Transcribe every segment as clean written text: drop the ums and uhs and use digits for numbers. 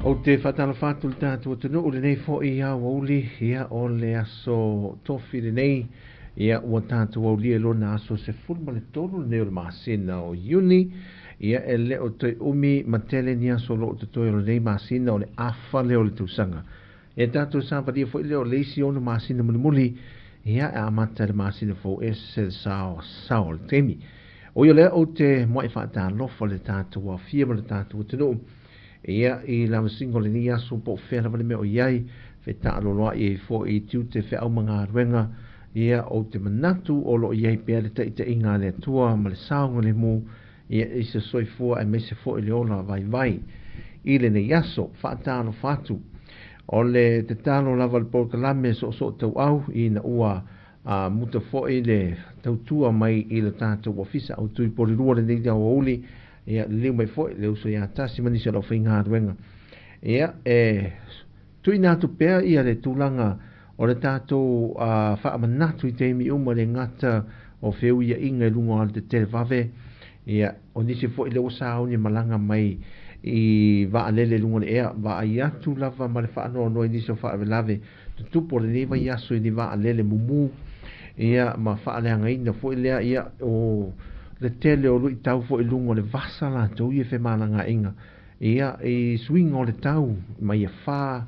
Ou te whaatalofa atu le tātou atunuu lenei fo'i aoauli, ia o le aso tofi lenei, ia ua tātou aulia lona aso 13 lenei o le masina o Iuni, ia e le o toe umi ma tele ni aso o loo totoe o lenei masina o le afa lea o le tausaga. E tātou savalia foi lea o le isi 6 masina mulimuli, ia e amata le masina fou e se sao sao le taimi. O ia lea ou te moai whaatalofa le tātou afia ma le tātou atunuu, ia i la masingo le ni aso po fea lava le mea o iai, fe taaloloa i e fo i tiute fe au mangaruenga, ia o te manatu o lo iai pea le taita inga le atua ma le saonga le mu, ia i se soifua e meise fo i le ola vai vai. I le nei aso, whaatalofa atu, o le te talo lava le polokalame so so tau au i na ua a muta fo i le tautua mai i le tātou ofisa au tui poli rua le nei au auli, ia liu mai foi le uso ia tasi manisi o lau whainga. Ia e tuina atu pea ia le tulaga o le tātou whaamanatu i te imi uma le ngata o whiu ia inga i lunga o te televave. Ia o nisi foi le osa au ni malanga mai i vaalele lunga le ea va ai atu lava ma le whaanoa noa i nisi o whaawelave te tupo le nei vai aso i ni vaalele mumu. Ia ma whaaleanga ina foi lea ia o le tele o lui tau fo i lunga o le vasa la tau ia fe malanga inga. Ia i swinga o le tau mai ia wha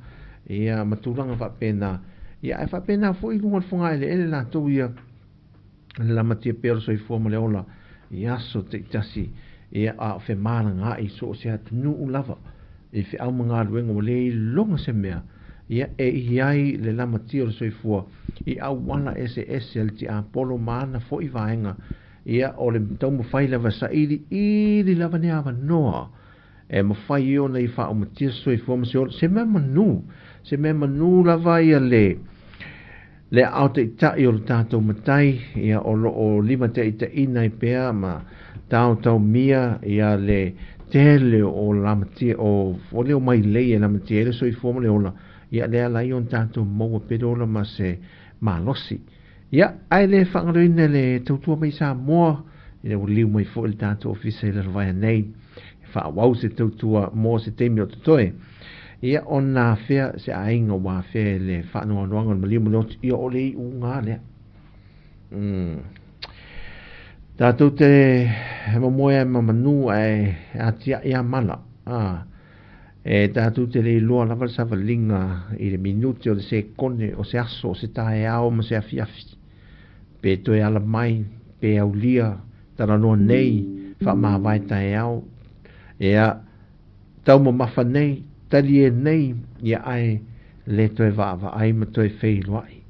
ia matulanga whapena. Ia e whapena fo i lunga o le whanga ele ele la tau ia le lamatia pea o soifua ma le ola i aso te itasi ia a fe malanga i so o se atunuu lava i fe au mangaluenga o le i longa se mea. Ia e i ai le lamatia o le soifua i au wala ese ese le ti apolo maana fo i vaenga. Ia o le tau mawhai lava saili ili lava ne awa noa e mawhai ona i wha o matia soifua ma se ola se mea manu se mea manu lava ia le le au te itai o le tātou matai ia o lo o lima te ita ina i pea ma tau tau mia ia le tele o la matia o o leo mai lei e la matia ele soifua ma le ola ia le ala i on tātou maua perola ma se malosi. Ia, ai le whangaroina le tautua mai sa moa, i le liu mai fo i le tātou ofisa i le ravaya nei, e whaawau se tautua mō se teimi o totoe. Ia, ona whea se ainga wā whea le whaanoanoanga le maliu maliu, ia o le i unga lea. Tātou te mamoe ai mamanu ai atia ia mana. E tātou te le iloa lava le savalinga i le minute o le sekone o se aso o se taeao ma se afiafi. Pe toe ala mai, pe aulia, talanoa nei, whaamāwae taeao. Ea, tau mamafa nei, tali e nei, ia ai le toe vaavaai ma toe wheiloai.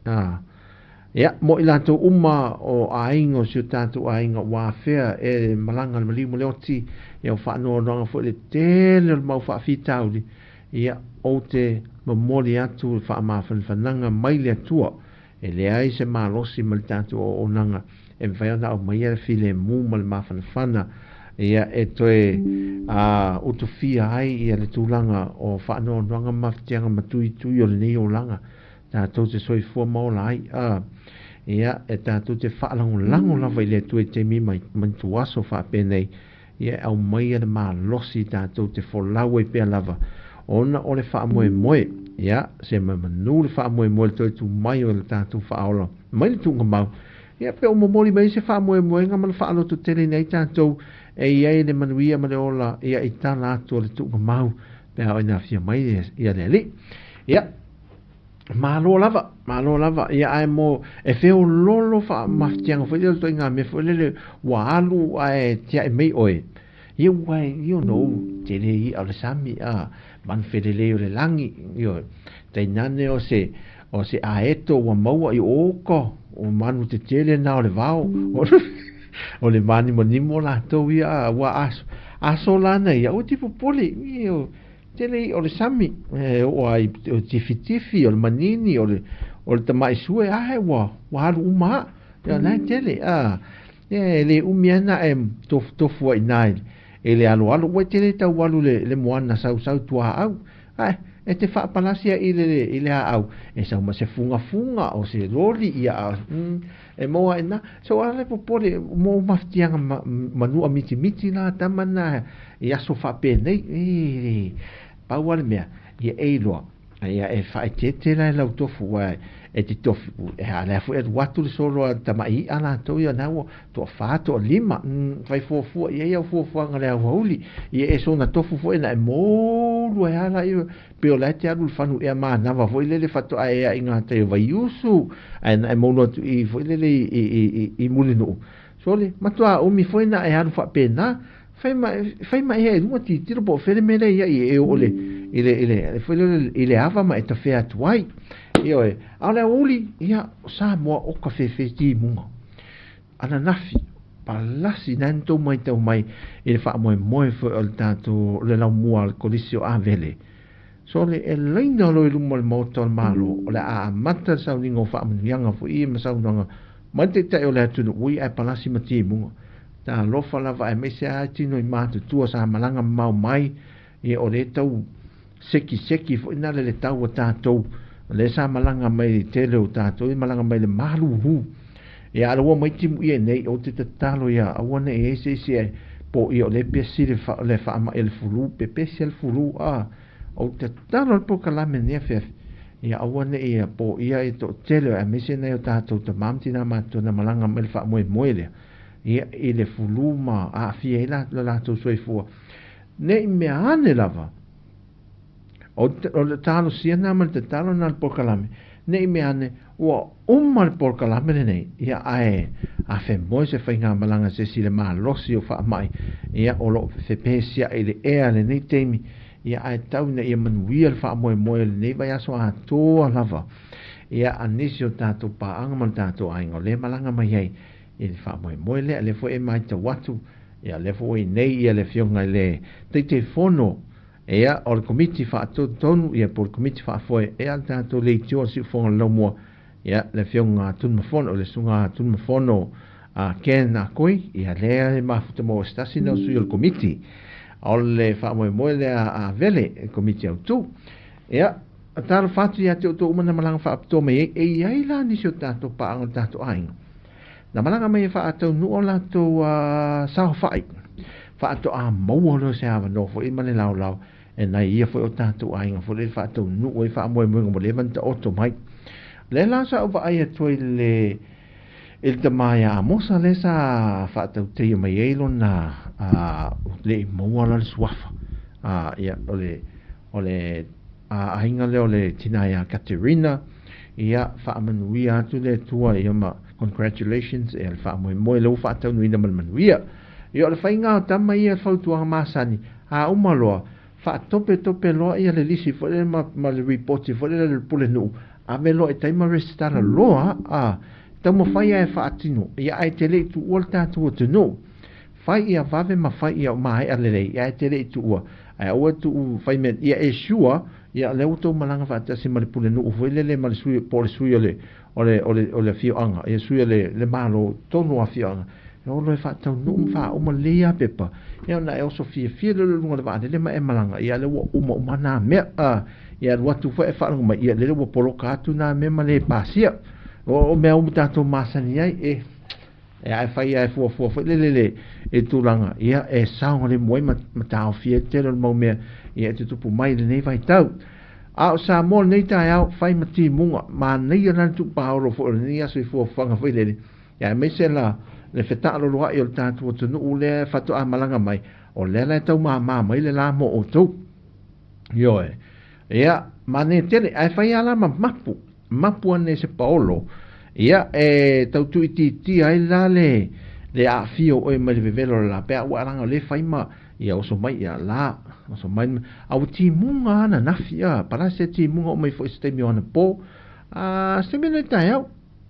Ia, mo i lātou uma o ainga o si o tātou ainga wāwhea e malanga le maliu ma le oti, ia o whaanoanoanga fo i le tele o le mau whaafitauli, ia o te mamoli atu le whaamawhanwhananga mai le atua, e le ai se malosi ma le tātou o onanga, e mwhai ona au mai le file mu ma le mawhanwhana, ia e toe utufia ai ia le tūlanga o whaanoanoanga mawhitianga matuitui o le nei o langa. tatou te soifua ma ola ai, a, ia, e tatou te faalagolago lava i le Atua i taimi ma ituaso faapenei, ia e aumaia le malosi tatou te folau ai pea lava, ona o le faamoemoe, ia, se manu le faamoemoe le toe tu mai o le tatou faaola mai le tuugamau, ia pe o momoli mai se faamoemoega ma le faalototele nei tatou e iai le manuia ma le ola, ia i tala atu o le tuugamau pe a ina afia mai ia le Alii. Ia, malo lava, malo lava, ia ae mo e feololo faamafitiaga foi lea ituaiga mea foi lele ua alu ae tiai mai oe. Ia ua you know, tele i'a o le sami, a manufelelei o le lagi, ioe, tainane o se aeto ua maua i oka o manu tetele na o le vao, o le manimanimo latou ia ua aso lana ia, ua tipopoli, io tele o le sami, o ai o tifitifi, o le manini, o le tamai sue, ae ua alu uma, ia na tele, a e le umi ana e tofutofu ai nai e le alo alo, ua tele tau alu le moana sau sau tua au, ai e te faapalasia i le aau, e sau ma se fugafuga o se loli ia, e maua ina, so ale popole mo mafitiaga manua mitimiti la tama na i aso faapenei, e pau a le mea, ia e iloa, ia e faaeteete la e lau tofu, e te tofu, e alea foi alu atu le solo a tamai i'a latou ia na ua toafa, toalima, fai fuafua, ia ia fuafuaga le auauli, ia e sona tofu foi na e molu ai ala ia, pe o la e te alu le fanu ea manava foi lele faatoa ea i ngā tai o Vaiusu, ae na e molu atu i foi lele i Mulinuu. So le, matua umi foi na e alu faapena, fai ma ea e luga titilo po o fele mele ia i e o le, i le, foi lele, i le ava ma e tafea atu ai. Ioe, a o le aoauli, ia, Samoa o ka fefe timuga. Ananafi, palasi nai na tou matau mai i le faamoemoe foi o le tatou le laumua o le kolisi o Avele. So le e laina loa i luma o le maota o le Malo, o le a amata le sauniga o faamanuiaga foi ia ma saunoaga mai le taitai o le atunuu ui ae palasi ma timuga. Talofa lava aemaise lava tino i matutua sa malaga mamao mai, ia o le tau sekiseki foi na le tau o tatou, le sa malaga mai tele o tatou, i malaga mai le maluhu. Ia ala ua mai timu ia nei, o te tatalo ia, aua ne e se se e, po ia o le pesi le faama e le fulu, pe pesi le fulu, a, o te tatalo le pokalame nia feafe. Ia aua ne ia po ia e to tele, a mese nei o tatou tamam tina matu na malaga mai le faamoemoe lea. Ia i le fulu ma aafia ai la latou soifua. Nei mea ane lava, o le talosia na ma le tatalo na le pokalame, nei mea ane, ua uma le pokalame lenei, ia ae a femoe se faigamalaga se isi le malosi o faamai, ia o loo fepesia i le ea lenei taimi, ia ae tau ina ia manuia le faamoemoe lenei vaiaso atoa lava, ia a nisi o tatou paaga ma le tatou aiga o le malaga mai ai i le faamoemoe lea, lea foi e matau atu, ia lea foi nei ia le afioga i le Taitaifono, ia o le komiti faatotonu, ia po o le komiti faafoe, ia le tatou leitio o le siufofoga o le laumua, ia le afioga Tunumafono, o le susuga Tunumafono Ken Akoi, ia lea e mafuta mo se tasi na o sui o le komiti, o le faamoemoe lea a Vele, le komiti autu. Ia, talofa atu ia te outou uma na malaga faapitoa mai ai, e iai la nisi o tatou paaga o le tatou aiga. Na malaga mai e faataunuu o latou saofai, faatoa maua loa se avanoa foi ma le laolao, e nai ia foi o tatou aiga foi le faataunuu ai faamoemoega mo leva na taoto mai. Le la sa ou vaai atu ai le tama ia Amosa le sa faatauteia mai ai lona le i maua la le suafa. Ia, o le aiga lea o le tina ia Katerina, ia faamanuia atu le Atua, ia ma congratulations, ia le faamoemoe le ua faataunuina ma le manuia. Ia o le faiga o tama ia fautuaga masani, a uma loa, faatopetope loa ia le lisi foi lele ma le ripoti foi lele le pulenuu, ave loa e taima resitala loa, a taumafai ae faatino, ia ae te le i tuua le tatou atunuu. Fai ia vave ma fai ia maea lelei, ia ae te le i tuua. Ae aua tuu fai mea, ia e sure, ia lea ua tou malaga faatasi ma le pulenuu foi lele ma le sui, po o le sui o le afioaga, ia sui o le Malo tonu o afioaga. E olo e faataunuu ma faauma lelei lava pepa, ia ona e oso fiafia lea i luga o le vaalele ma e malaga, ia lea ua uma uma nā mea. Ia alu atu foi e faalogo mai, ia lele ua poloka atu nā mea ma le pasia. O mea uma tatou masani ai, e ae fai lava e fuafua foi lele le i tulaga, ia e saogalemu ai ma taofia ai le tele o le mau mea ia e tutupu mai i lenei vaitau. A o Samoa i lenei taeao, fai ma timuga, manaia la le tuupaolo foi o lenei aso i fuafuaga foi lele, ia aemaise la le fetaaloloai o le tatou atunuu lea faatoa malaga mai, o lea la e tau māmā mai le la mo outou. Ioe. Ia, manaia tele, ae fai lava la ma mapu, mapu ane se paolo, ia e tau tuuitiitia ai la le le aafia o oe mai le vevelo o le la, pe a ua alaga o lea e fai ma ia oso mai ia la, oso mai, a ua timuga lava ananafi, a, palasi e timuga oo mai foi i se taimi o anapo, a, se taimi o lenei taeao.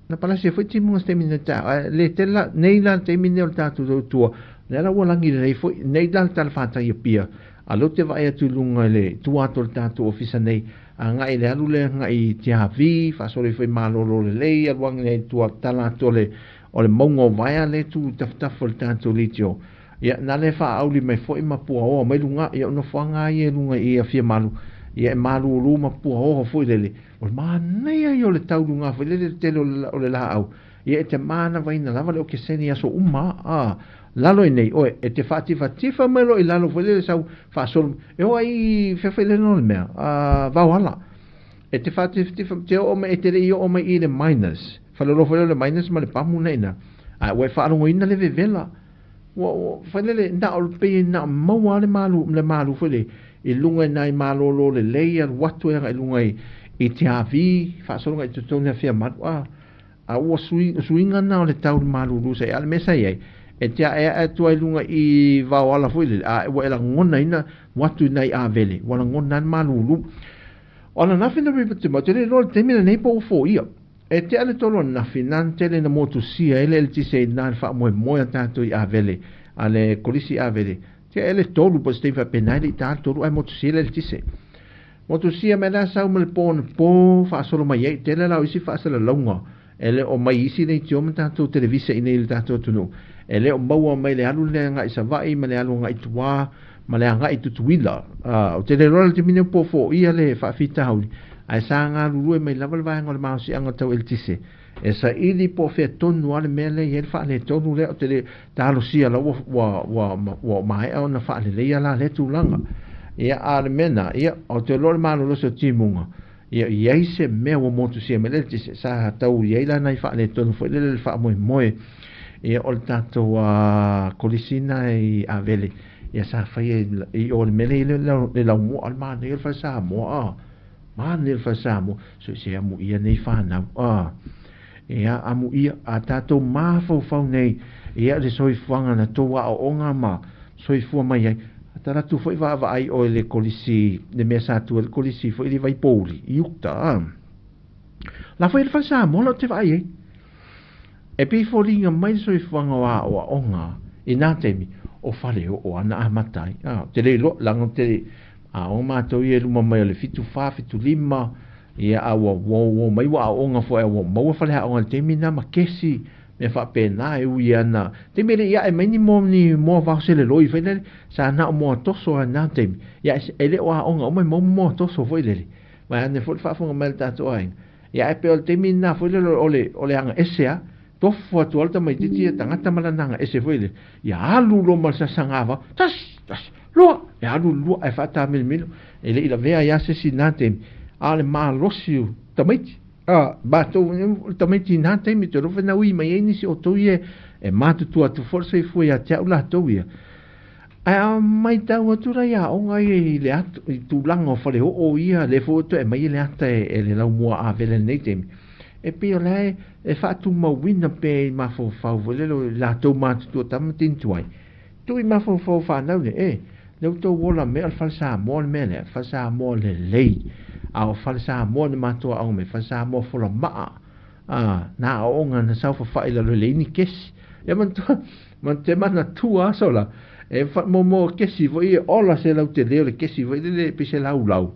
Na palasi ai foi timuga se taimi nei taeao, ae le tele la, nei la le taimi nei o le tatou tautua, lea la ua lagi lelei foi, nei la le talafatai Apia, a lea ou te vaai atu i luga i le tua atu o le tatou ofisa nei, agai i le alu lea agai i Tiavi, faasolo ifo i Malolo lelei, alu ane ai i tua tala atu o le, o le mauga o Vaea lea e tu i tafatafa o le tatou leitio. Ia, na le faaauli mai foi ma puaoa mai luga, ia o nofoaga lava ia i luga i Afiamalu, ia e malulu ma puaoa foi lele, O le manaia ia o le tau luga foi lele le tele o le laau, ia e te manavaina lava le okeseni i aso uma a lalo i nei oe, e te faatifatifa mai loa i lalo foi lele sau faasolo, e oo ai i fea foi lele o le mea, a Vaoala. E te faatifatifa, te oo mai, e te le i oo mai i le minus, faleoloa foi lea o le minus ma le pamu na i ina, a ua e faalogoina le vevela. Ua, ua, foi lele, na o, pei na o maua lava le malu, le malu foi lele, i luga i nai malōlō lelei, alu atu ai agai i luga i, i Tiavi, faasolo agai i totonu i Afiamalu, a, a ua sui, suiga na o le tau i le malūlū sa i ai. A o le mea sa i ai, e te aeae atu ai i luga i Vaoala foi lele, a ua e lagonaina ua atu i nai Avele, ua lagona ai le malūlū. O ananafi na ripoti mai, ou te le iloa i le taimi lenei po ua foia. E tea le tolu ananafi, nā na tele ina motusia ai le eletise i ina i le faamoemoe a tatou i Avele, a le Kolisi Avele. Tea ea le tolu po o se taimi faapena e le i ta le tolu ae motusia le eletise. Motusia mai la sau ma le po anapo faasolo mai ai, tele la o isi faasalalauga e le o mai isi leitio ma tatou televise i nei i le tatou atunuu, e le o maua mai le alu lea agai i Savaii ma le alu agai i tua ma le agai i Tutuila. Ou te le iloa la le taimi nei po o foia le faafitauli, ae sa galulue mai lava le vaega o le malosiaga tau eletise e saili po o fea tonu lava le mea lea e i ai le faaletonu lea. Ou te le talosia la ua, ua, ua, ua maea ona faaleleia la lea tulaga. Ia, a o le mea lena, ia, ou te iloa le malolosi o timuga, ia i ai se mea ua motusia mai le eletise, sa tau i ai la nai faaletonu foi lele le faamoemoe, ia, o le tatou kolisi lena i Avele, ia sa faia i o le mea lea i ai le laumua, o le manaia o le fale Samoa, a, manaia le fale Samoa, so se amuia nei fanau, a, ia, amuia, a tatou mafaufau nei, ia, le soifuaga na tou aoaoga ma soifua mai ai, a talatu foi vaavaai oe i le kolisi, le mea sa tu ai le kolisi foi le Vaipouli i uta, a. La foi le fale Samoa la ou te vaai ai. E pei foliga mai le soifuaga o aoaoga i nā taimi, o Faleoo ana amata ai. A, ou te le iloa, leaga ou te le aoga matou ia i luma mai o le 74, 75, ia, a ua ua mai ua aooga foi a ua maua faleaoga i le taimi lena ma kesi, mea faapena e ui ana, taimi e le i ae mai ni moa, ni moa vao seleloi foi lele, sa na o moa toso lava i na taimi, ia e le o aoga uma e maua moa toso foi lele, vaeane foi le faafofoga mai a le tatou aiga. Ia ae pei o le taimi lena foi lele o le, o le aga ese lava, tofu atu lava le tamaitiiti ia tagata ma lana aga ese foi lele, ia alu loa ma le sasaga vao, tasi, tasi, lua, e alu le lua ae faatamilimilo, e le i lavea ai lava se isi i lena taimi, a o le malosi o tamaiti, a, matou, o le tamaiti i lena taimi, ou te iloa foi na ui mai ai nisi o outou ia e matutua atu foi le soifua ia te au latou ia. Ae a matau atu la i aoga ia i le ata, i tulaga o faleoo ia, lea foi ua toe aumai le ata e le laumua Avele i lenei taimi, e pei o la e faatumauina pea i mafaufau foi lele o i latou matutua tama teine tuai, tuu i mafaufau o fanau nei, e, lea ua tou ola mea o le fale Samoa le mea lea, fale Samoa lelei, a o fale Samoa na matou aoga mai, fale Samoa folamaa, a, na aoga na saofafai i lalo e leai ni kesi. Ia manatua, ma te manatua aso la, e fa, mo, mo kesi foi e ola se lautele o le kesi foi lele pei se laulau,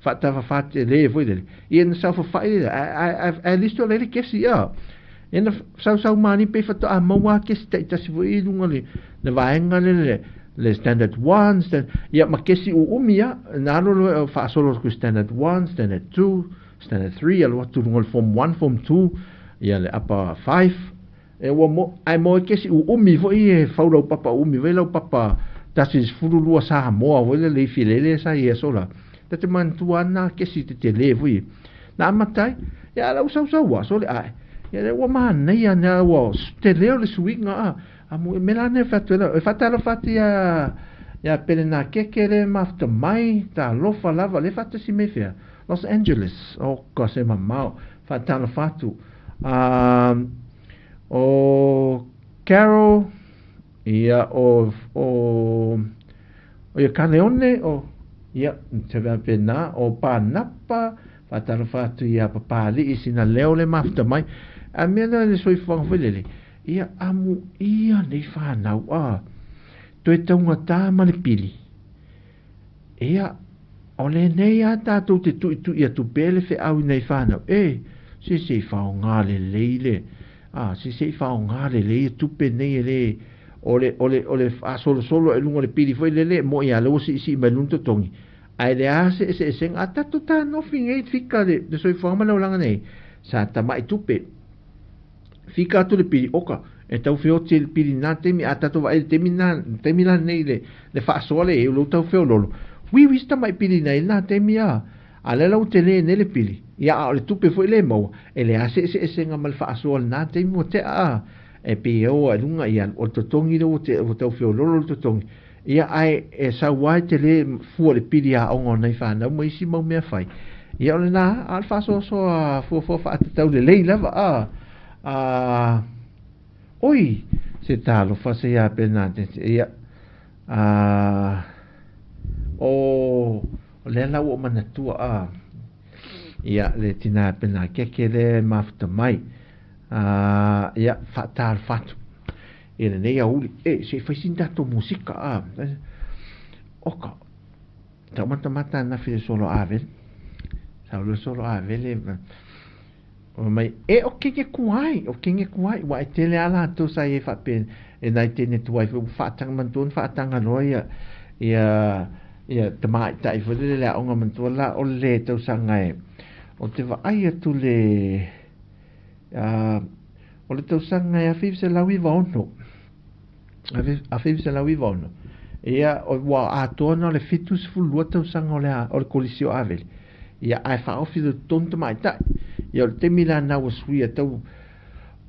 faatafafā tele foi lele, ia na saofafai lele, ae, ae, ae, ae listo lele kesi, a. Ia na sausau mani pe faatoa maua kesi taitasi foi i luga le le vaega le le le standard 1 stand, ia ma kesi uumi ia na alo loa faasolo atu standard 1, standard 2, standard 3, alu atu luga le form 1, form 2, ia le upper 5. E ua mo ae mo e kesi uumi foi e fau lau papa uumi foi lau papa 12 Samoa foi le leifi lele sa ia sola. Ta te manatua na kesi te tele foi. Na amata ai, ia ala usausaua sole ae. Ia le ua manaia na ua tele o le suiga a. A mo e mela ne fatu e fatalofa atu ia ia pele na keke le mafuta mai talofa lava le faatasi mai fea Los Angeles o ka se mamao faatalofa atu. O Carol ia o o o ia Kaleone o ia te vea pena o Panapa faatalofa atu ia Papali'i sina leo le mafuta mai. A mea lea le soifuaga foi lele ia amu ia nei whanau a toe taugata ma le pili. Ia o lenei a tātou te tuitui atu pea le feau i nei whanau. E, se se i whaonga lelei le, a, se se i whaonga lelei e tupe nei e le, o le, o le, o le faasolosolo e luga o le pili foi lele, mo ia le ua siisii mai luga totogi. Ae le a se eseesega, a tatou tanofi nei fika le, le soifuaga ma le olaga nei, sa tamai tupe. Fika atu le pili oka, e tau feoti e le pili nā taimi, a tatou vaai i le taimi nā, taimi la nei le, le faasoa le e, o lou tau feololo. Uiui se tamai pili nei lena taimi a, a lea la ua tele nei le pili. Ia a o le tupe foi le maua, e leai se eseesega ma le faasoa i lena taimi ua tea a, e pei e o ai luga, ia, o le totogi lea ua te, ua tau feololo le totogi. Ia ae e sau ai tele fua le pili aoga o nai whanau ma isi mau mea fai. Ia o lena, a o le faasoasoa fuafua faatatau lelei lava a, a, oi, se talofa se ia pena te, ia, a, o, o lea la ua ou manatua a, ia, le tina pena keke le mafuta mai, a, ia, faatalofa atu. I lenei aouli, e, se i fai sina tatou musika, a, oka, taumatamata anafi le solo avele, sau le solo avele, o mai, e, o kenge kuai, o kenge kuai, ua e tele a latou sa i ai faapea, e nai tene tuai foi, ua faataga manatua ona faataga loa ia, ia, ia tamaitai foi lele le aoga manatua la o le tausaga e, o te vaai atu le, a, o le tausaga e 1996, 1996, ia, ua atoa na o le 72 tausaga o le, o le kolisi o Avele. Ia, ae faaofi le totonu tamaitai. Ia, o le taimi la na ua suia tau,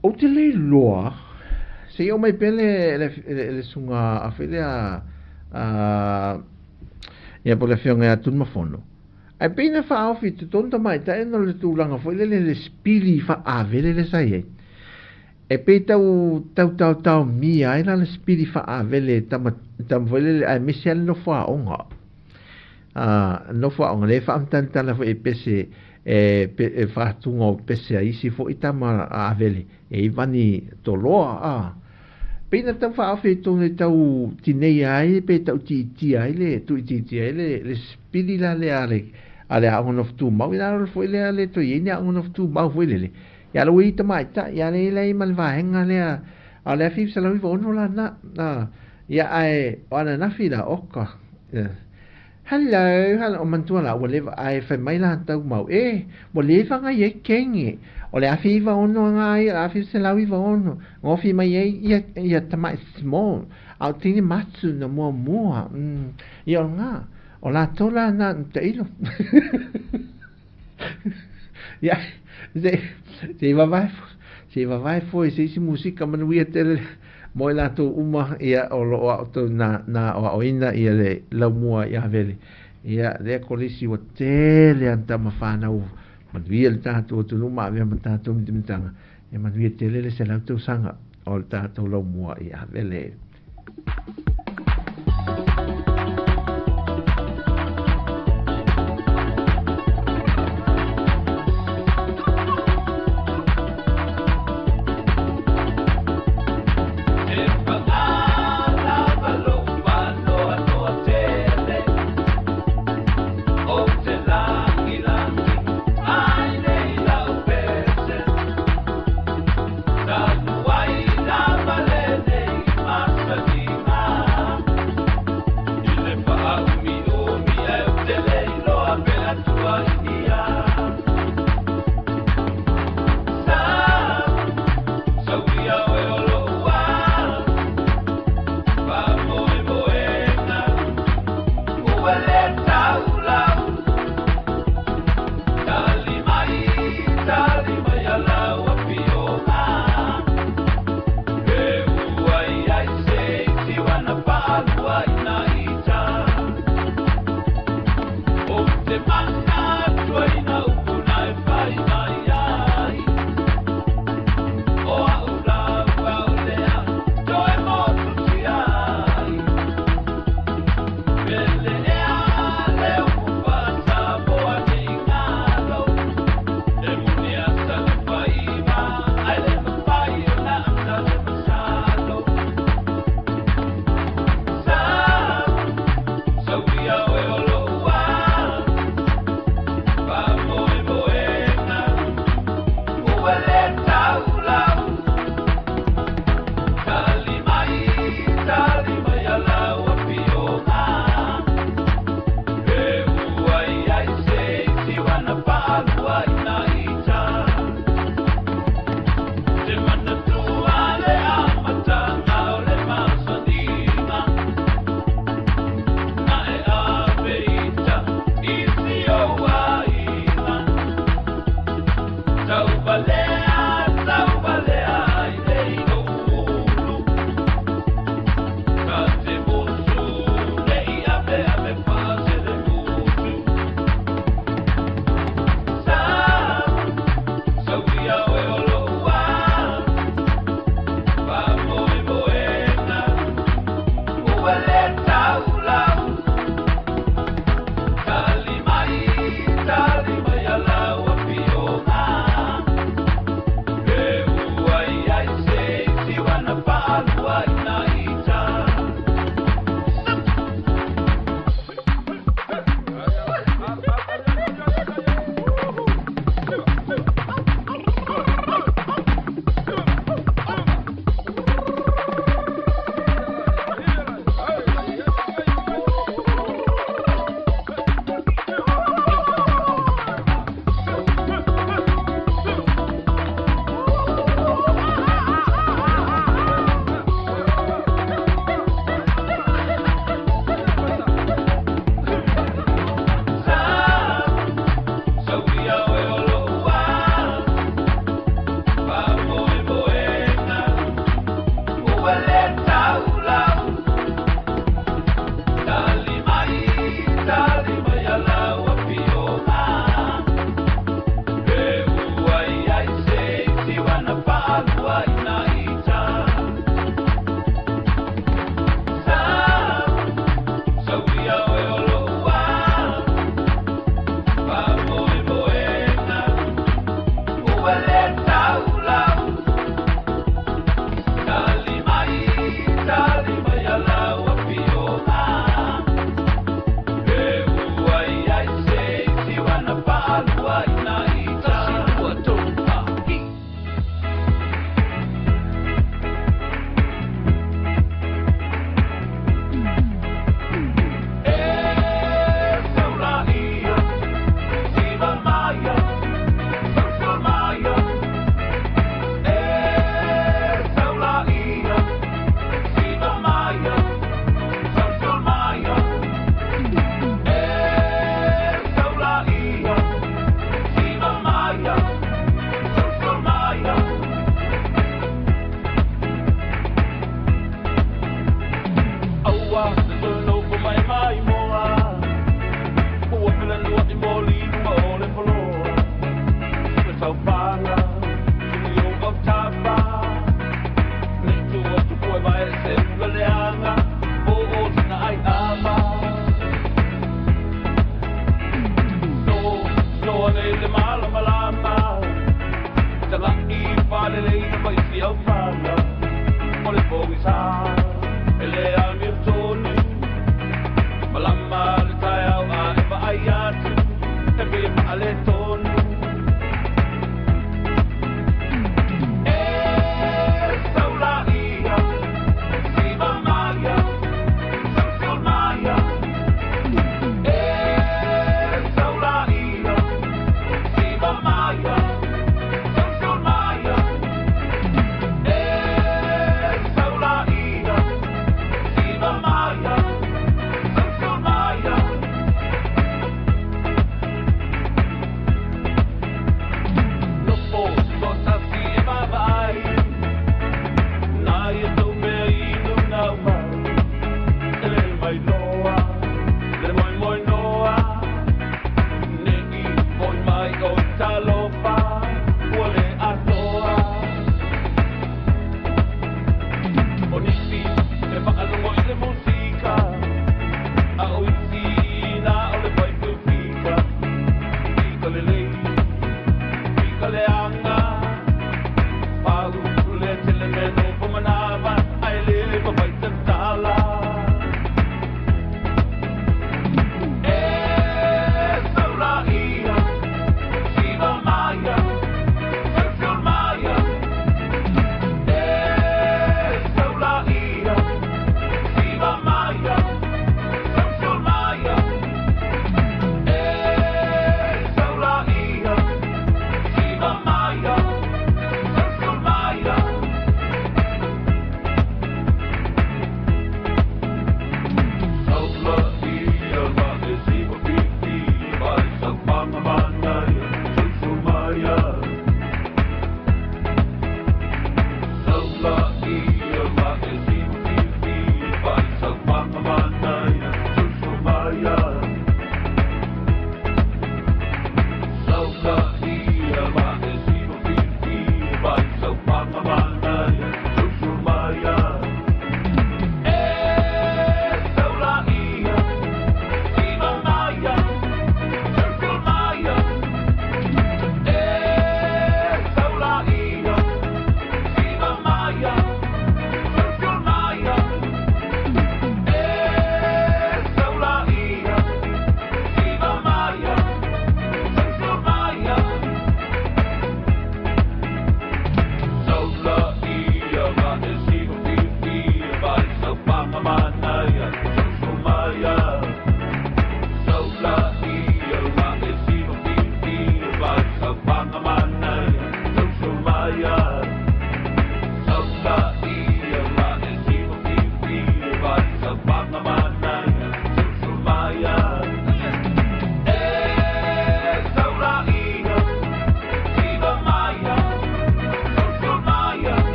ou te le iloa, se i oo mai pea le, le, le, le suga afe lea, a, ia, po o le afioga ia Tunumafono. Ae pei na faaofi i totonu tamaitai ona o le tulaga foi lele le sipili faaavele lea sa i ai. E pei tau tau taotaomia ai la le sipili faaavele e tama tama foi lele aemaise lava le nofo aoga. A, nofo aoga lea e faamatalitala foi e pese e pe e faatuga o pese a isi foi tama avele e i vani toloa a. Pei na tau faaofi i totonu e tau tineia ai pe tautiitia ai le tuuitiitia ai le le sipili la lea a le a le aoga nofo tumau. Ina alo foi lea le toe i ai ni aoga nofo tumau foi lele. Ia ala ua i tamaitai, ia le i ma le vaega lea a o le 1996 la na, a, ia ae o ananafi la oka. Hello, hello, o manatua la ua leva ae fai mai latou mau, e, ua leva ngai ai kenge. O le 1996 nga ai, 1996, gofi mai ai ia, ia tamai small, a o teine matsu na muamua, mm, ia o nga, o latou la na tailo. Ia, se, se i vavae, se i vavae foi se isi musika manuia tele mo i latou uma, ia, o lo o aotou na, na aoaoina ia le laumua i Avele. Ia, lea kolisi ua tele ana tama whanau, manuia le tatou atunuu ma avea ma tatou mitamitaga, ia manuia tele le 100 tausaga o le tatou laumua i Avele. E paga lava lou faanoanoa tele, Ou te lagilagi ai nei lau pese.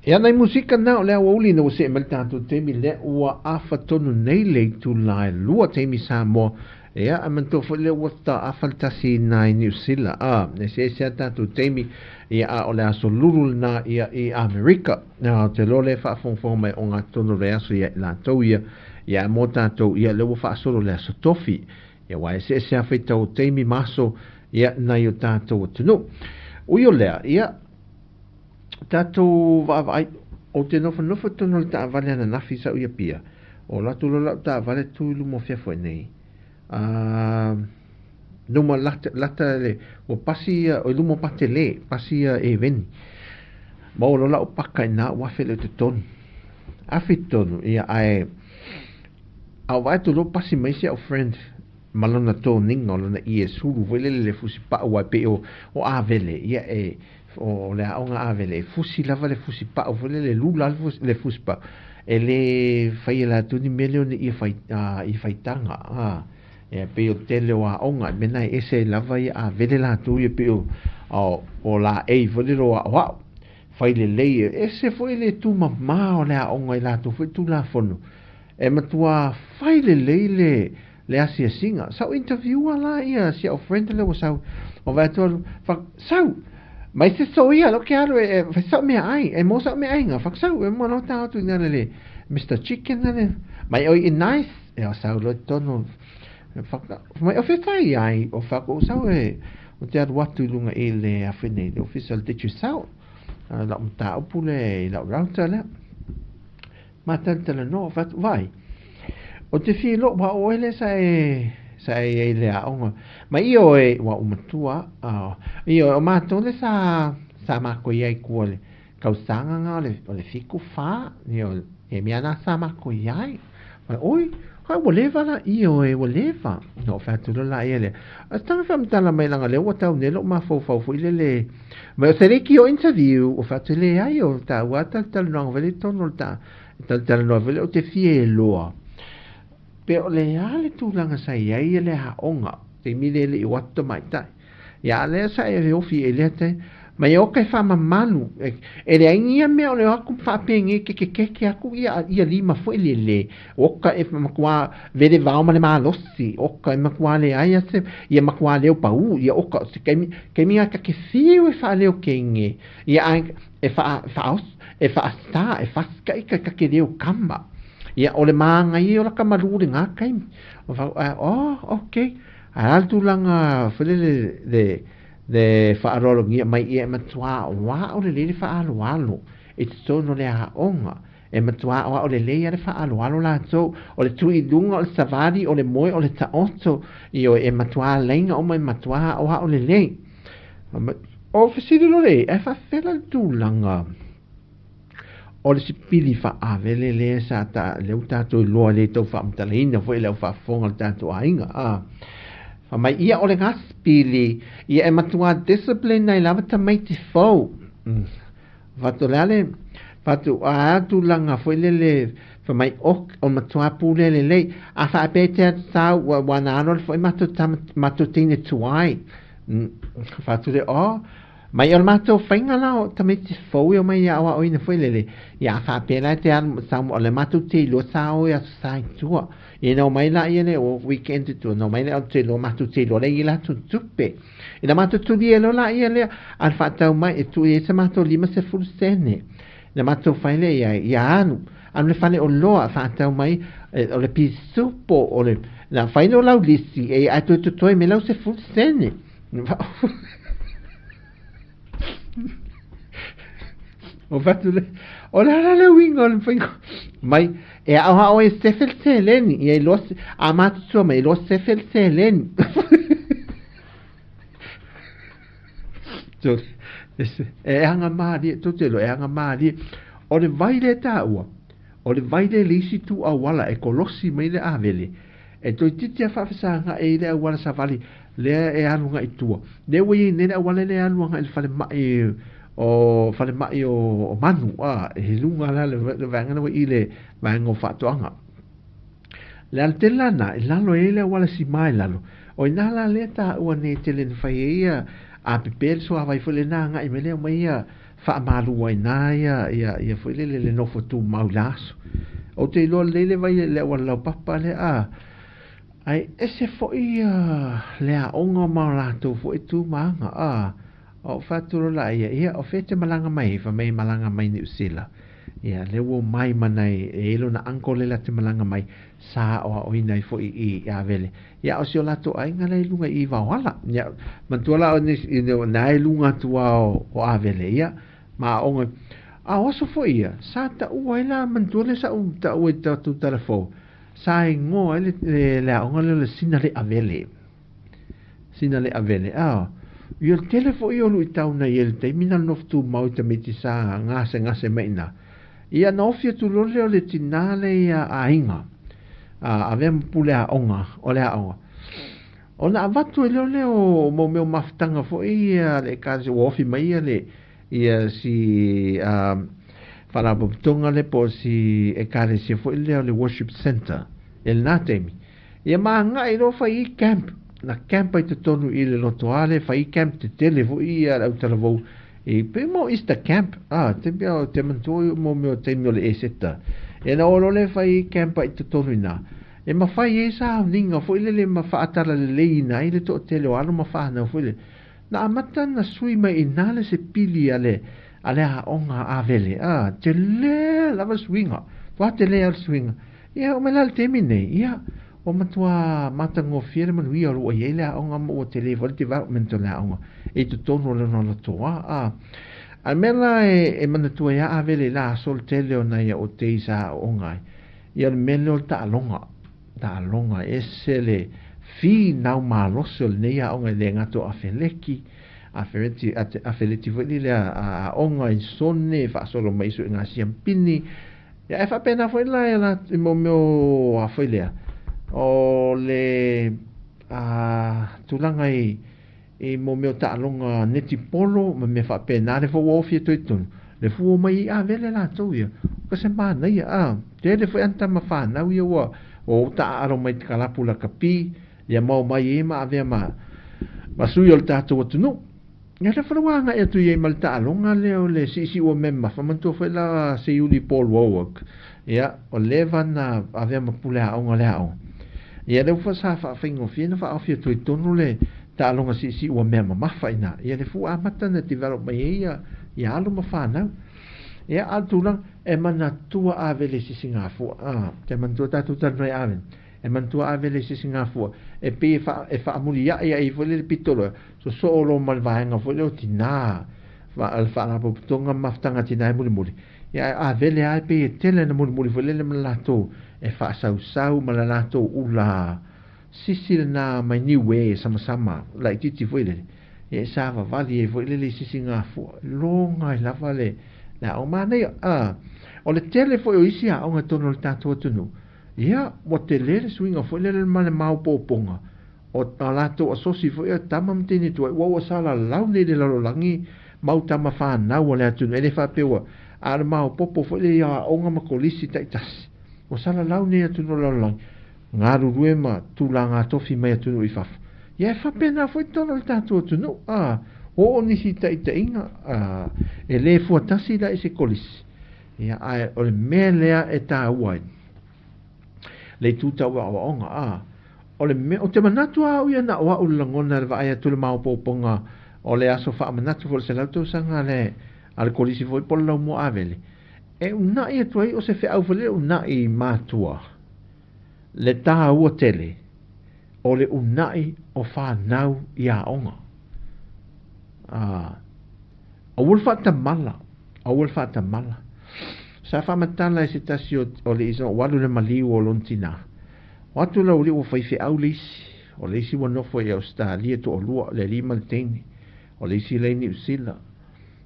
Ia nai musika na o le aoauli na ua se'e mai le tatou taimi lea ua afa tonu nei le itula e lua taimi Samoa. Ia ae manatua foi lea ua taafa le tasi nai Niu Sila a eseese a tatou taimi ia a o le aso lulu lena ia i Amerika. Ou te iloa lea e faafogafoga mai o gatonu o le aso ia i latou ia ia mo tatou ia lea ua faasolo le aso tofi. Ia aua eseese a faitau o taimi ma aso ia nai o tatou atunuu. Ui o lea ia tatou vaavaai, ou te nofonofo tonu le taavale ananafi sau ia pia, o latu loa lau taavale tu i luma o fea foi nei. Uh, numa lata, lata le, ua pasi ia, o i luma o Patele, pasi ia e veni. Ma o lau paka i nā ua afe le te tonu. Afe tonu, ia ae, a o vaai tu lo pasi mai si au friend, ma lona toniga o lona ie sulu foi lele le fusi pa'u ai pei o o avele ia e o le aoga avele e fusi lava le fusi pa'u foi lele lula le fusi, le fusi pa'u e lē fai e latou ni mea lea o ni ie fai a ie faitaga a e pei o tele o aoga e mena e ese ai lava ia avele latou ia pei o o laei foi lele o aoao fai lelei e ese foi le tumamā o le aoga i latou foi tulafono e matuā fai lelei le le asiasiga. Sa ou interview-a la ia si au friend lea ua sau, o vaai atu alu, fak, sau, mai se soia lo ke alu e, e fai sau meaai, e mo sau meaaiga, fak sau, e mo lau tā atu i nale le Mr. Chicken nale, mai oi i nice, e o sau lo tonu, fak, mai o fai ai, o fak o sau e, o te alu atu i lunga i le awhine, le ofisa le Digicel, lau mataupu le, i lau router lea. Mātalatala noa, fatu, vai. O te fia lo'u a oe lea sa e sa e ai le aoga. Ma ia oe ua u matua, a ia o matou le sa sa mako i ai kua le kausaga nga o le o le 74, ia o e mea na sa mako i ai. Ma oi, hai ua leva la ia oe ua leva. No fatu lo la ia le. A tanga whamtala mai langa le ua tau ne lo mafaufau foi le le. Ma o se le ki o interview o fatu le ai o ta ua tal tal noanga vele tono ta tal tal noa vele o te fie e loa. Pe o le a le tulaga sa i ai le aoga, taimi le le i o atu tamaitai. Ia lea sa e ofi e lea te, ma e oka e whamamalu. E, e le aingi ia mea o le aku whaapenge ke ke ke ke aku ia, ia lima foi le le. Oka e makua vele vao ma le malosi. Oka e makua le ai ase, ia makua leo pau, ia oka se kaimi, kaimi a ka ke fiu e whaaleo kenge. Ia ai, e wha, whaos, e whaasa, e whaska i ka ka ke leo kama. Ia, o le māngai o la kamalu le ngā kaimi. O wha, oh, okay. A le tulaga foi lele le le faaaloalogia mai ia e matuā oa o lelei le faaaloalo i totonu o le aoga. E matuā oa o lelei a le faaaloalo latou, o le tui i luga, o le savali, o le moe, o le taoto, ioe, e matuā laina uma e matuā oa o lelei. O fesili loa le, ae faafefea la le tulaga o le sipili faavele lea sa ta lea ua tatou iloa e le tau faamatalaina foi le au faafofoga o le tatou aiga a fa mai ia o le gasipili ia e matua discipline ai lava tamaiti fou fatu le ale fatu a tulaga foi lele fa mai ok o matua pule lelei a faapea sau ua ua na alo foi matou matou teine tuai fatu le o Mai o le matou faiga la o tamaiti fou e omai ia aoaoina foi lele, ia a faapea la e te alu sa o le matou te iloa sa o e aso sa i tua. Ia na omai la ia le o weekend i tua, na omai lea o te iloa matou te iloa lea i latou tupe. I na matou tulia loa la ia lea, a le faatau mai e tuu i ai sa matou 50 sene. Na matou fai lea ia, ia alu, alu le fale oloa, faatau mai o le pisupo, o le, na fai lea o lau lisi, e ae toe totoe mai lau 10 sene. O fatu le, O le a la le uiga o le mafaiga mai e aoao ai e sefe le seleni, ia iloa a matutua mai, iloa sefe le seleni. So, e aga malie, tou te iloa, e aga malie. O le vai lea e taua, o le vai lea i le isi itu auala e kolosi mai le avele, e toeitiiti lava faafesaga'i ai le auala savali lea e alu agai i tua. Lea ua i ai nei le auala lea e alu agai i le falemai o falemai o Manu, a, i luga la le vaega lea ua i le vaega o faatoaga. Le alatele la lena, i lalo e i ai le auala sima i lalo, o i ina la lea e taua nei e tele ina fai ai ia a pepe le suavai foi lena agai mai lea aumai ia faamalu ai ina ia ia ia foi lele le nofo tumau i la aso. Ou te iloa lelei le vai le auala laupapa lea a ae ese foi ia le aoga ma o latou foi tu ma aga a o faaturo la ia ia o fea e te malaga mai ai fai mai e malaga mai Niu Sila. Ia lea ua omai ma nai e i ai lona uncle lea te malaga mai sa aoaoina ai foi i i Avele. Ia o si o latou aiga la i luga i Vaoala. Ia manatua la o nisi na e luga atu lava o Avele ia ma aoga. A o aso foi ia sa taua ai la manatua lea sa ou taua i tatou tala fou sa igoa ai le le aoga lea o le Sina le Avele. Sina le Avele a ia le tele foi o luitau na i ai i le taimi na le nofo tumau i tamaiti sa gasegase mai i ina. Ia na ofi atu loa lea o le tinā lea ia aiga, a avea ma pule aoga o le aoga. Ona avatu ai loa lea o mau mea o mafutaga foi ia a le ekalesia, ua ofi mai ia le ia si faalapotopotoga lea po o si ekalesia foi lea o le worship centre i lena taimi. Ia ma agai loa fai ai camp, na camp ai totonu i le lotoa lea, fai ai camp tetele foi ia a le autalavou i pei mo Easter camp, a, te mea o te manatua mo mea o taimi o le Eseta. Ia na o loa lea fai ai camp ai totonu i ina. E mafai ai sauniga foi lele ma faatalaleileina ai le toatele o alo ma fanau foi lele. Na amata na sui mai i ina le sepili a le a le aoga a Avele, a, tele lava le suiga, toa tele lava le suiga. Ia oo mai la i le taimi nei, ia, ua matua matagofie le manuia o lo o ua i ai le aoga ma ua tele foi le development o le aoga i totonu o lona lotoa, a. A o le mea la e manatua ai a Avele i la aso le tele o nai a'u days sa aooga ai, ia o le mea lea o le taaloga, taaloga, e ese le finau malosi o lenei aoga e le gata o afeleki, afeleti, afeleti foi lele a aoga i sone, faasolo mai i suiga siampini, Ia e faapena foi la e la i mo mea o a foi lea o le a tulaga i i mo mea o taaloga netipolo ma mea faapena le foi ua ofi atu ai totonu le fua mai i Avele latou ia o ka se manaia a tele foi ana tama fanau ia ua ua taaalo mai i kalapu lakapi ia ma omai ai ma avea ma ma sui o le tatou atunuu. Ia lea foi ua agai atu i ai ma le taaloga lea o le siisiu o mema, manatua foi la Seiuli Paul Warwick, ia, o leva na avea ma pule aoga o le aoga. Ia lea foi sa faafaigofie na faaofi atu ai totonu le taaloga siisiu o mea mamafa i ina. Ia lea foi ua amata na develop mai ai ia, ia alo ma fanau. Ia, a o le tulaga, e manatua Avele i se sigafua, a, te manatua tatou talanoa i Avele. E manatua ave le isi sigafua e pei e faa e faamulia'i ai foi lea le pito loa, sosoo loa ma le vaega foi lea o tinā, le faalapotopotoga ma mafutaga a tinā e mulimuli, ia ae avele lava e pei e tele ana mulimuli foi lele ma le latou e faasausau ma le latou ula sisi lena mai Niue samasama laitiiti foi lele, ia e savavali ai foi lele i sisigafua. Loga ai lava le le aoga manaia. A, o le tele foi o isi aoga i totonu o le tatou atunuu, Ia, ua tele le suiga foi lele ma le maopoopoga o a latou asosi foi o tama ma teine tuai, ua ua salalau nei le lalolagi mau tama fanau a le atunuu, e le faapea ua, a o le maopopo foi lea i aoaoga ma kolisi taitasi, ua salalau nei atunuu o le lalolagi, galulue ma tulaga tofi mai atunuu i fafo. Ia, e faapena foi totonu o le tatou atunuu, a oo nisi taitaiga, a, e le fuatasi la i se kolisi, ia, ae o le mea lea e taua ai le itu tau aoaoga, a o le mea, ou te manatu lava au ia na o au le lagona i le vaai atu i le maopoopoga o le aso faamanatu foi o le 100 tausaga a le a le kolisi foi po o le laumua Avele, e unaʻi atu ai o se feau foi lea e unaʻi i matua le tāua tele o le unaʻi o fanau i aoga. A, aua le faatamala, aua le faatamala. Sa faamatala e se tasi o le isa o alu le maliu o lona tinā. O atu le aualii ua faifeau le isi, o le isi ua nofo i Ausetalia toalua, le alii ma le teine, o le isi lea i Niu Sila,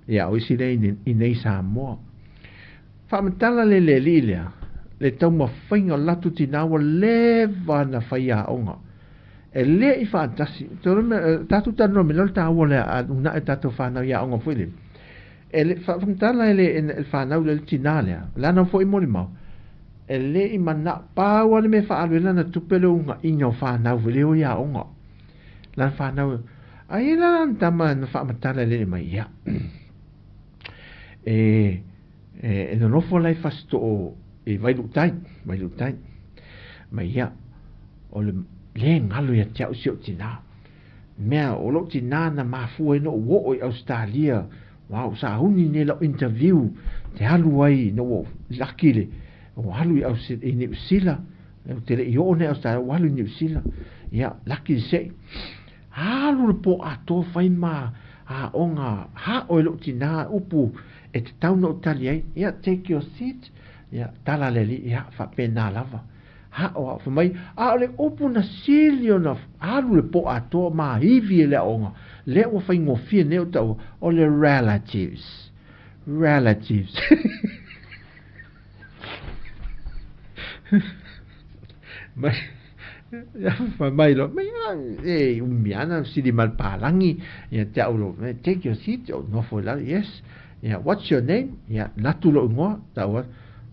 ia o isi lea i nei Samoa. Faamatala le le alii lea, le taumafaiga o le latou tinā ua leva ona faiaoga. E le i faatasi, tatou talanoa mai loa le taua lea a uunai tatou fanau i aoga foi lele. E le faamatala e le fanau lea le tinā lea, lana foi molimau, e le i manao, pau lava le mea e faaalu ai lana tupe le ugaiga o fanau foi lea e o i aoga. Lana fanau, ai la lana tama na faamatala e le mai, ia, e, e nonofo la i Fasitoo i Vailuutai, Vailuutai. Ma ia, o le le galo ia te au si ou tinā. Mea, o lou tinā na mafua ai na ou oo i Ausetalia, Wow, sa uni nei lau interview te alu ai ina ua laki le ua alu i Aus i Niu Sila ou te le i oo nei Australia ua alu i Niu Sila ia laki le se'i alu le po atoa fai ma aoga hao e lou tinā upu e tatau ona ou tali ai ia take your seat ia tala le alii ia faapena lava Hao a, fai mai, a o le upu na sili ona alu le po atoa ma ivi e le aoga, lea ua faigofie nei o taua, o le relatives. Relatives. Mai, fai mai loa, mai, e umi ana sili ma le palagi, ia te au loa, take your seat, ou nofo i lalo, yes, yeah, what's your name? Ia, latu lou igoa, taua,